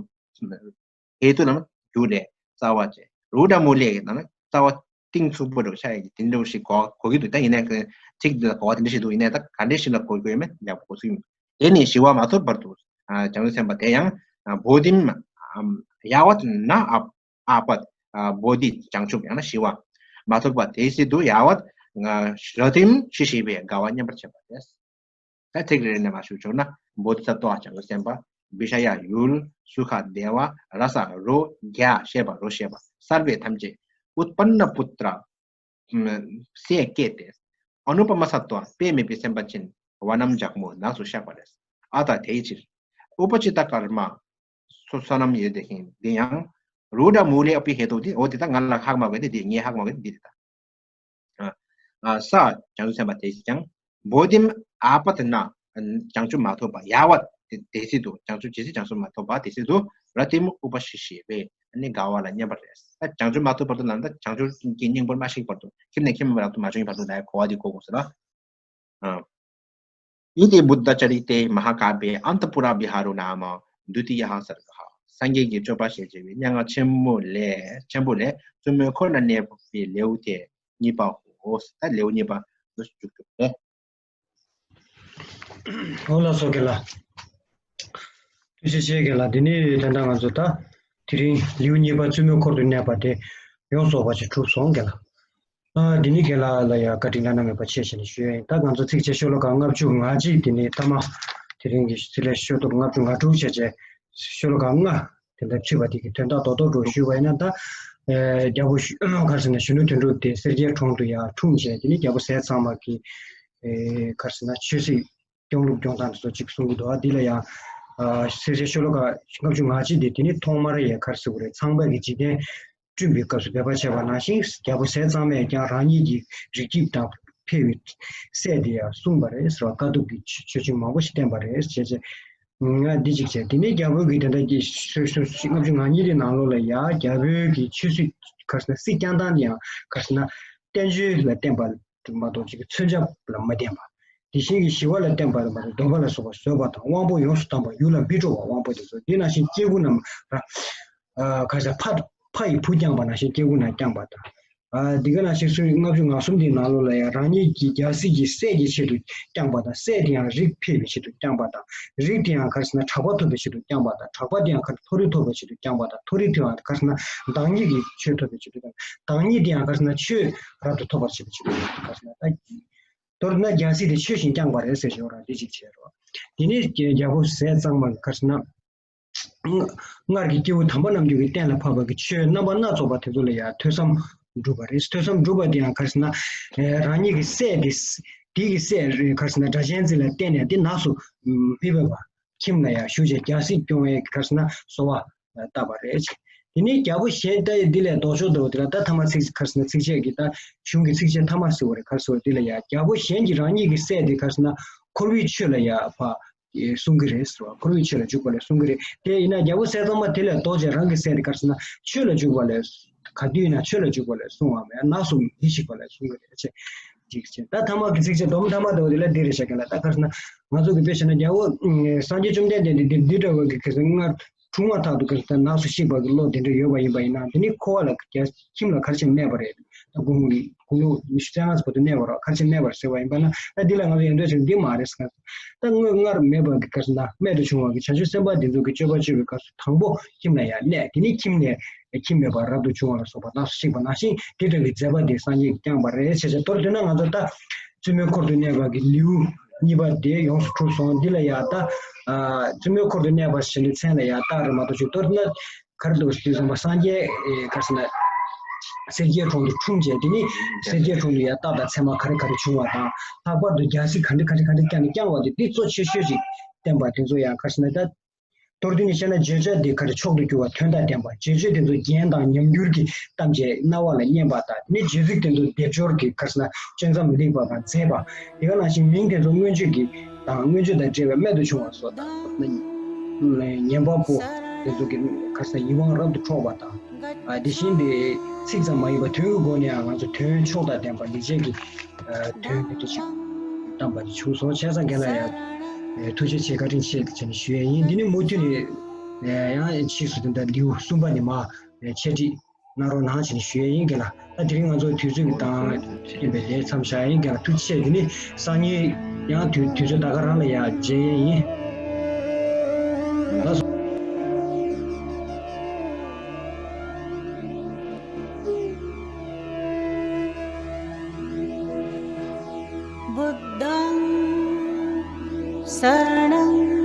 ཧེ་ཏུ་ལབ་ན་རྒྱུ་རེད། རྩ་བ་བྱས། རུ་ཌ་མུ་ལེ་ལབ་ན་རྩ་བ་གཏིང་ཚུགས་པོ་འདྲ་ཆགས་ཡ་གི་དེ་འདྲ་བོ་ཞིག་གོ་གོ་གི་འདུག་ད་ཡིན་ནའི་ཚིག་འདི་ལ་གོ་བ་དེ་འདྲ་ཞིག་འདུག་ཡིན་ནའི་ད་ག་འདྲ་ཞིག་ལ་གོ་དགོས་ཡོད་མེད་ཡག་པོ་གོ་ཚུལ་ཡིན། དེ་ནི་ཞི་བ་མ་ཐོབ་བར་དུ། ཨ་བྱང་ཆུབ་སེམས་དཔའ་དེ་ཡང་ཨ་བོ་དིམ་ཨམ་ཡ་བ་ན་ཨ་ཨ་པད་ཨ་བོ་དྷི་བྱང་ཆུབ་ཡང་ན་ཞི་བ་མ་ཐོབ་པ་དེ་སྲིད་དུ་ཡ་བ་ཨ་ར་ཏིམ་ཤི་ཤི་བའི་དགའ་བ་མཉམ་པར་བྱེད་པ་རེད། ད་ཚིག་རེ་རེ་ནས་མར་ཞུ་ཆོག་ན། བོ་དྷི་ས་ཏྭ་བྱང་ཆུབ་སེམས་དཔའ། བི་ཤ་ཡ་ཡུལ། སུ་ཁ་བདེ་བ། ར་ས་རོ། གྱ་ཤེས་པ་རོ་ཤེས་པ། སརྦེ་ཐམས་ཅད། ཨུཏྤན་ན་པུ་ཏྲ། སྲས་སྐྱེས་ཏེ། ཨ་ནུ་པ་མ་ས་ཏྭ་དཔེ་མེད་པའི་སེམས་དཔའ་ཅན། བ་ནམ་ཇག་མོ་ནགས་སུ་གཤེགས་པ་རེད། ཨ་ཏ་དེའི་ཕྱིར། ཨུ་པ་ཅི་ཏ་ཀརྨ། སོ་སོ་ནམ་ཡོད་དེ་ཤིང་འདི་ཡང་། རུ་ཌ་མུ་ལེ་ཨ་པི་ཧེ་ཏུ་འདི་འོ་དེ་ད་ང་ལ་ཧ་གོ་མ་གོ་དེ་འདི་ངས་ཧ་གོ་མ་གོ་དེ་འདི་རེད་ད། ཨ་ས་བྱང་ཆུབ་སེམས་དཔའ་དེ་ཞིག་ཀྱང་། བོ་དིམ་ཨ་པ་ཏི་ན། བྱང་ཆུབ་མ་ཐོབ་པ་ཡ་བ་དེ་དེ་སྲིད་དུ་བྱང་ཆུབ་ཇི་སྲིད་བྱང་ཆུབ་མ་ཐོབ་པ་དེ་སྲིད་དུ་ར་ཏིམ་ཨུ་པ་ཤི་ཤི་བེ་ནི་དགའ་བ་ལ་མཉམ་པར་རེད། ད་བྱང་ཆུབ་མ་ཐོབ་བར་དུ་ལ་ད་བྱང་ཆུབ་ཀྱི་སྙིང་པོར་མ་གཤེགས་བར་དུ་ཁྱིམ་ནས་ཁྱིམ་མ་རབ་ཏུ་མ་བྱུང་བར་དུ་ལ་གོ་བ་དེ་གོ་དགོས་ཟེར་ལ། ཨ། इति बुद्धचरिते महाकाव्ये अन्तःपुरविहारो नाम द्वितीयः सर्गः। སངས་རྒྱས་ཀྱི་སྤྱོད་པ་ཞེས་བྱ་བའི་སྙན་ངག་ཆེན་མོ་ལས་ཆེན་པོ་ལས་བཙུན་མོའི་འཁོར་ན་གནས་པའི་ལེའུ་སྟེ་གཉིས་པའོ། ད་ལེའུ་གཉིས་པ་འདི་མཇུག་གྲུབ་པས། འོ་ལགས་སོ་རྒན་ལགས། ཐུགས་རྗེ་ཆེ་རྒན་ལགས། འདི་ནི་དོན་དག་ང་ཚོ་ད་དེ་རིང་ལེའུ་གཉིས་པ་བཙུན་མོའི་འཁོར་དུ་གནས་པ་དེ་ཡོངས་རྫོགས་པ་ཅིག་གྲུབ་སོང་རྒན་ལགས། ཨ་འདི་ནི་རྒན་ལགས་ལ་ཡང་བཀའ་དྲིན་བླ་ན་མེད་པ་ཆེ་ཞེས་ནས་ཞུ་ཡ་ཡིན། ད་ང་ཚོ་ཚིགས་བཅད་ཤོ་ལོ་ཀ་ལྔ་བཅུ་ང་གཅིག་འདི་ནི་ཐ་མ་དེ་རིང་གི་ཚིག་ལས་ཤོ་ལོ་ཀ་ལྔ་བཅུ་ང་དྲུག་བྱས་རྗེས་ཤོ་ལོ་ཀ་ལྔ་དེ་འདྲ་ཕྱིས་པ་དེ་གི་དོན་དག་རྡོག་རྡོག་འགྲོ་ཞུས་པ་ཡིན་ན། ད་ཨེ་རྒྱལ་པོ་ཞུ་ག་རེ་ཟེར་ན་གཞོན་ནུ་དོན་གྲུབ་དེ་སེར་སྐྱའི་གྲོང་དུ་ཡར་འཁྲུངས་བྱས། དེ་ནི་རྒྱལ་པོ་ཟས་གཙང་མ་གི་ཨེ་ག་རེ་ཟེར་ན་ཆོས་སྲིད་སྐྱོང་ལུགས་སྐྱོང་སྟངས་དེ་ཚོ་གཅིག་གསུང་གི་འདུག་ཨ་འདི་ལ་ཡང་ཨ་སེར་སྐྱའི་ཤོ་ལོ་ཀ་ལྔ་བཅུ་ང་གཅིག་དེ་དེ་ནི་ཐོག་མར་ཡ་ག་རེ་ཟེར་དགོས་རེད། ཚངས་པའི་གི་འཇིག་རྟེན་ བསྐྲུན་པའི་སྐབས་སུ་འབད་པ་བྱས་པ་ནང་བཞིན། རྒྱལ་པོ་ཟས་གཙང་མས་ཀྱང་རང་ཉིད་ཀྱི་རིགས་རྒྱུད་དང་ཕལ་བའི་སྲས་དེ་ཡང་གསུངས་པ་རེད་ཟེར་བ། དཀའ་ཐུབ་ཀྱི་ཆོས་ཆོས་ཆོས་མང་པོ་ཞིག་བསྟན་པ་རེད་ཟེར་བྱས། ང་འདི་གཅིག་བྱས། དེ་ནས་རྒྱལ་པོ་གིས་དེ་འདྲ་གྱི་ཆོས་ཆོས་ལྔ་བཅུ་ང་གཉིས་དེ་ནང་ལོགས་ལ་ཡང་རྒྱལ་པོའི་གི་ཆོས་སྲིད་ག་རེ་ཟེར་ན་སྲིད་བསྐྱངས་སྟངས་དེ་ཡང་ག་རེ་ཟེར་ན་བསྟན་བཅོས་ལ་བརྟེན་པ་མ་གཏོགས་ཅིག་མཚོན་ཆ་ལ་མ་བརྟེན་པ། དེ་བཞིན་གྱི་ཞི་བ་ལ་བརྟེན་པ་མ་གཏོགས་སྡོམ་པ་ལ་སོགས་པ་བཟོད་པ་དང་། དབང་པོ་ཡོངས་སུ་དག་པ་ཡུལ་ལ་འབད་སྤྲོ་བ། དབང་པོ་དེ་ཚོ་དེ་ནང་བཞིན་སྐྱེ་དགུ་རྣམས་ར་ཨ་ག་རེ་ཟེར་ཕ་ཕ་ཡི་བུ་བསྐྱངས་པ་ནང་བཞིན་སྐྱེ་དགུ་རྣམས་བསྐྱངས་པ་དང་། ཨ་འདི་ག་ནང་བཞིན་སྲོལ་ལྔ་བཅུ་ང་གསུམ་འདིའི་ནང་ལོགས་ལ་ཡང་རང་ཉིད་ཀྱི་རྒྱལ་སྲིད་ཀྱི་སྲས་ཀྱི་ཆེད་དུ་བསྐྱངས་པ་དང་། སྲས་དེ་ཡང་རིགས་འཕེལ་བའི་ཆེད་དུ་བསྐྱངས་པ་དང་། རིགས་དེ་ཡང་ག་རེ་ཟེར་ན་གྲགས་པ་ཐོབ་པའི་ཆེད་དུ་བསྐྱངས་པ་དང་། གྲགས་པ་དེ་ཡང་ག་རེ་མཐོ་རིས་ཐོབ་པའི་ཆེད་དུ་བསྐྱངས་པ་དང་། མཐོ་རིས་དེ་ཡང་ག་རེ་ཟེར་ན་བདག་ཉིད་ཀྱི་ཆོས་ཐོབ་པའི་ཆེད་དུ་བསྐྱངས། བདག་ཉིད་དེ་ཡང་ག་རེ་ཟེར་ན་ཆོས་རབ་ཏུ་ཐོབ་པར་བྱེད་པའི་ཆེད་དུ་ག་རེ་ཟེར་ན་ད། མདོར་ན་རྒྱལ་སྲིད་དེ་ཆོས་བཞིན་བསྐྱངས་པ་རེད་ཟེར་ཞོར་ར་འདི་གཅིག་བྱས་རོགས། དེ་ནས་རྒྱལ་པོ་ཟས་གཙང་མ་གི་ག་རེ་ཟེར་ན། སྔར་གྱི་སྐྱེས་བུ་དམ་པ་རྣམས་ཀྱིས་གཏན་ལ་ཕབ་པ་གི་ཆོས་རྣམ་པ་སྣ་ཚོགས་པ་དེ་ཚོ་ལ་ཡང་ཐོས་བསམ་སྒྲུབ་པ་རེད། ཐོས་བསམ་སྒྲུབ་པ་དེ་ཡང་ག་རེ་ཟེར་ན། རང་ཉིད་ཀྱི་སྲས་དེ། དེ་གི་སྲས་རེད་ག་རེ་ཟེར་ན་སྒྲ་གཅན་འཛིན་ལ་བརྟེན་ནས་དེ་ནགས་སུ་མི་ཕེབས་པ། ཁྱིམ་ལ་ཡང་བཞུགས་བྱས་རྒྱལ་སྲིད་སྐྱོང་བའི་ག་རེ་ཟེར་ན་གསོལ་བ་བཏབ་པ་རེད། དེ་ནས་རྒྱལ་པོ་གཞན་ད་འདི་ལས་ལྡོག་ཕྱོགས་འདྲ་བོ་དེ་ལ་ད་ཐ་མ་ཚིག་ག་རེ་ཟེར་ན་ཚིགས་བཅད་ཀྱི་ད་གཞུང་གི་ཚིགས་བཅད་ཐ་མ་ཟེར་བ་རེད། ག་རེ་ཟེར་བ་འདི་ལ་ཡང་རྒྱལ་པོ་གཞན་གྱིས་རང་ཉིད་ཀྱི་སྲས་དེ་ག་རེ་ཟེར་ན་འཁོར་བའི་ཆོས་ལ་ཡང་ཕ་གསུང་གི་རེད་ཟེར་བ། འཁོར་བའི་ཆོས་ལ་འཇུག་པ་ལ་གསུང་གི་རེད། དེ་ཡིན་ན་རྒྱལ་པོ་ཟས་གཙང་མ་དེ་ལས་ལྡོག་བྱས་རང་གི་སྲས་དེ་ག་རེ་ཟེར་ན་ཆོས་ལ་འཇུག་པ་ལ། ག་དུས་ཡིན་ན་ཆོས་ལ་འཇུག་པ་ལ་གསུང་བའམ་ཡང་ནགས་སུ་མི་ཞིག་པ་ལ་གསུང་གི་རེད་ཅེས་ཅིག་བྱས། ད་ཐ་མ་གི་ཚིགས་བཅད་སྡོམ་ཐ་མ་དེ་བ་དེ་ལ་འདི་རེད་བཤད་མཁན་ལ། ད་ག་རེ་ཟེར་ན་ང་ཚོ་གི་དཔེ་བྱས་ན་རྒྱལ་པོ་སངས་རྒྱས་བཅོམ་ལྡན་འདས་འདི་འདི་འདྲ་བ་གི་ག་རེ་ཟེར་ན་སྔར་འཁྲུངས་མ་ཐག་ཏུ་ག་རེ་ཟེར་ན་ནགས་སུ་གཤེགས་པ་གི་བློ་དེ་འདྲ་ཡོད་པ་ཡིན་པ་ཡིན་ན་དེ་ནི་འཁོར་བ་ལ་རྒྱལ་ཁྱིམ་ལ་ག་རེ་བྱས་ནས་གནས་པ་རེད། ད་དགུང་ལོ་དགུང་ལོ་ཉི་ཤུ་རྩ་ལྔ་བར་དུ་གནས་པ་རེད། ག་རེ་བྱས་གནས་པ་རེད་ཟེར་བ་ཡིན་པ་ན་ད་འདི་ལ་ང་ཚོ་ཡོན་ཏན་ཟེར་འདི་མ་རེད་ཟེར། ད་དངོས་སྔར་མེད་པ་གི་ག་རེ་ཟེར་ན་རྨད་དུ་བྱུང་བ་གི་བྱང་ཆུབ་སེམས་དཔའ་འདི་ཚོ་གི་སྤྱོད་པ་སྤྱོད་པའི་སྐབས་སུ་དང་པོ་ཁྱིམ་ལ་ཡང་གནས། དེ་ནི་ཁྱིམ་ནས་ཁྱིམ་མེད་པར་རབ་ཏུ་བྱུང་བ་ལ་སོགས་པ་ནགས་སུ་གཤེགས་པ་ནང་བཞིན་དེ་ལྟ་བུའི་མཛད་པ་དེ་སངས་རྒྱས་ཀྱིས་བསྐྱངས་པ་རེད། བྱས་ཙང་མདོར་བསྡུས་ན་ང་ཚོ་ད་བཙུན་མོའི་འཁོར་དུ་གནས་པ་གི་ལེའུ་གཉིས་པ་དེ་ཡོངས་སུ་གྲུབ་སོང་། འདི་ལ་ཡང་ད་བཙུན་མོའི་འཁོར་དུ་གནས་པ་ཞེས་པའི་མཚན་ལ་ཡང་རྟགས་རེད་མ་གཏོགས་ཅིག་མདོར་བསྡུས་ན། ག་རེ་འདུག་ཟེར་དུས་ཙམ་པ་སངས་རྒྱས་ཨེ་ག་རེ་ཟེར་ན། སེར་སྐྱའི་གྲོང་དུ་འཁྲུངས་རྗེས་དེ་ནི་སེར་སྐྱའི་གྲོང་དུ་ཡང་རྟགས་དང་མཚན་མ་ག་རེ་ག་རེ་བྱུང་བ་དང་ལྷག་པར་དུ་རྒྱལ་སྲིད་ག་འདྲ་ག་འདྲ་ག་འདྲ་བསྐྱངས་ནས་བསྐྱངས་པ་དེ་འདི་གཙོ་ཆེ་ཤོས་ཅིག་བསྟན་པ་དེ་ཚོ་ཡང་ག་རེ་ཟེར་ན་ད། མདོར་བསྡུས་ནས་བཤད་ན་བརྗོད་བྱ་དེ་ག་རེ་མཆོག་ཏུ་གྱུར་པ་དོན་དང་ལྡན་པ། བརྗོད་བྱ་དེ་ཚོ་རྒྱན་དང་ཉམས་འགྱུར་གྱིས་གཏམས་བྱས་རྣ་བ་ལ་སྙན་པ་དང་དེ་ནི་བརྗོད་ཚིག་དེ་ཚོ་སྡེབ་སྦྱོར་གྱིས་ག་རེ་ཟེར་ན་གཅོད་མཚམས་ལེགས་པ་དང་མཛེས་པ། དེ་ག་ནང་བཞིན་མིང་དེ་ཚོ་མངོན་བརྗོད་ཀྱི་དང་མངོན་བརྗོད་དང་འབྲེལ་བའི་རྨད་དུ་བྱུང་བ་སོགས་དང་། ཉན་པ་པོ་དེ་ཚོ་གི་ག་རེ་ཟེར་ཡིད་དབང་རབ་ཏུ་འཕྲོག་པ་དང་། དེ་བཞིན་དེ་ཚིག་ཙམ་མ་ཡིན་པར་དོན་གྱི་སྒོ་ནས་ང་ཚོ་དོན་མཆོག་དང་ལྡན་པ་ལེགས་བཤད་ཀྱི་དོན་དེ་འདྲ་ཞིག་བཏང་པ་དེ་བྱུང་སོང་། བྱས་ཙང་རྒན་ལགས་ཡང་ཐུགས་རྗེ་ཆེ་བཀའ་དྲིན་ཆེ་ཟེར་ནས་ཞུ་ཡས་ཡིན། འདི་ནི་མུ་མཐུད་ནས་ཡང་ཕྱིས་སུ་དེ་འདྲ་ལེའུ་གསུམ་པ་ནས་མར་འཆད་ཁྲིད་གནང་རོགས་གནང་བྱས་ནས་ཞུ་ཡས་ཡིན། རྒན་ལགས། ད་དེ་རིང་ང་ཚོ་དུས་ཚོད་ཀྱི་དང་མཐུན་པའི་ལས་མཚམས་བཞག་ཡིན། རྒན་ལགས་ཐུགས་རྗེ་ཆེ། དེ་ནི་སང་ཉིན་ཡང་དུས་དུས་ཚོད་ད་ག་རང་ལ་ཡང་མཇལ་ཡས་ཡིན། ལགས་སོ། बुद्धं शरणं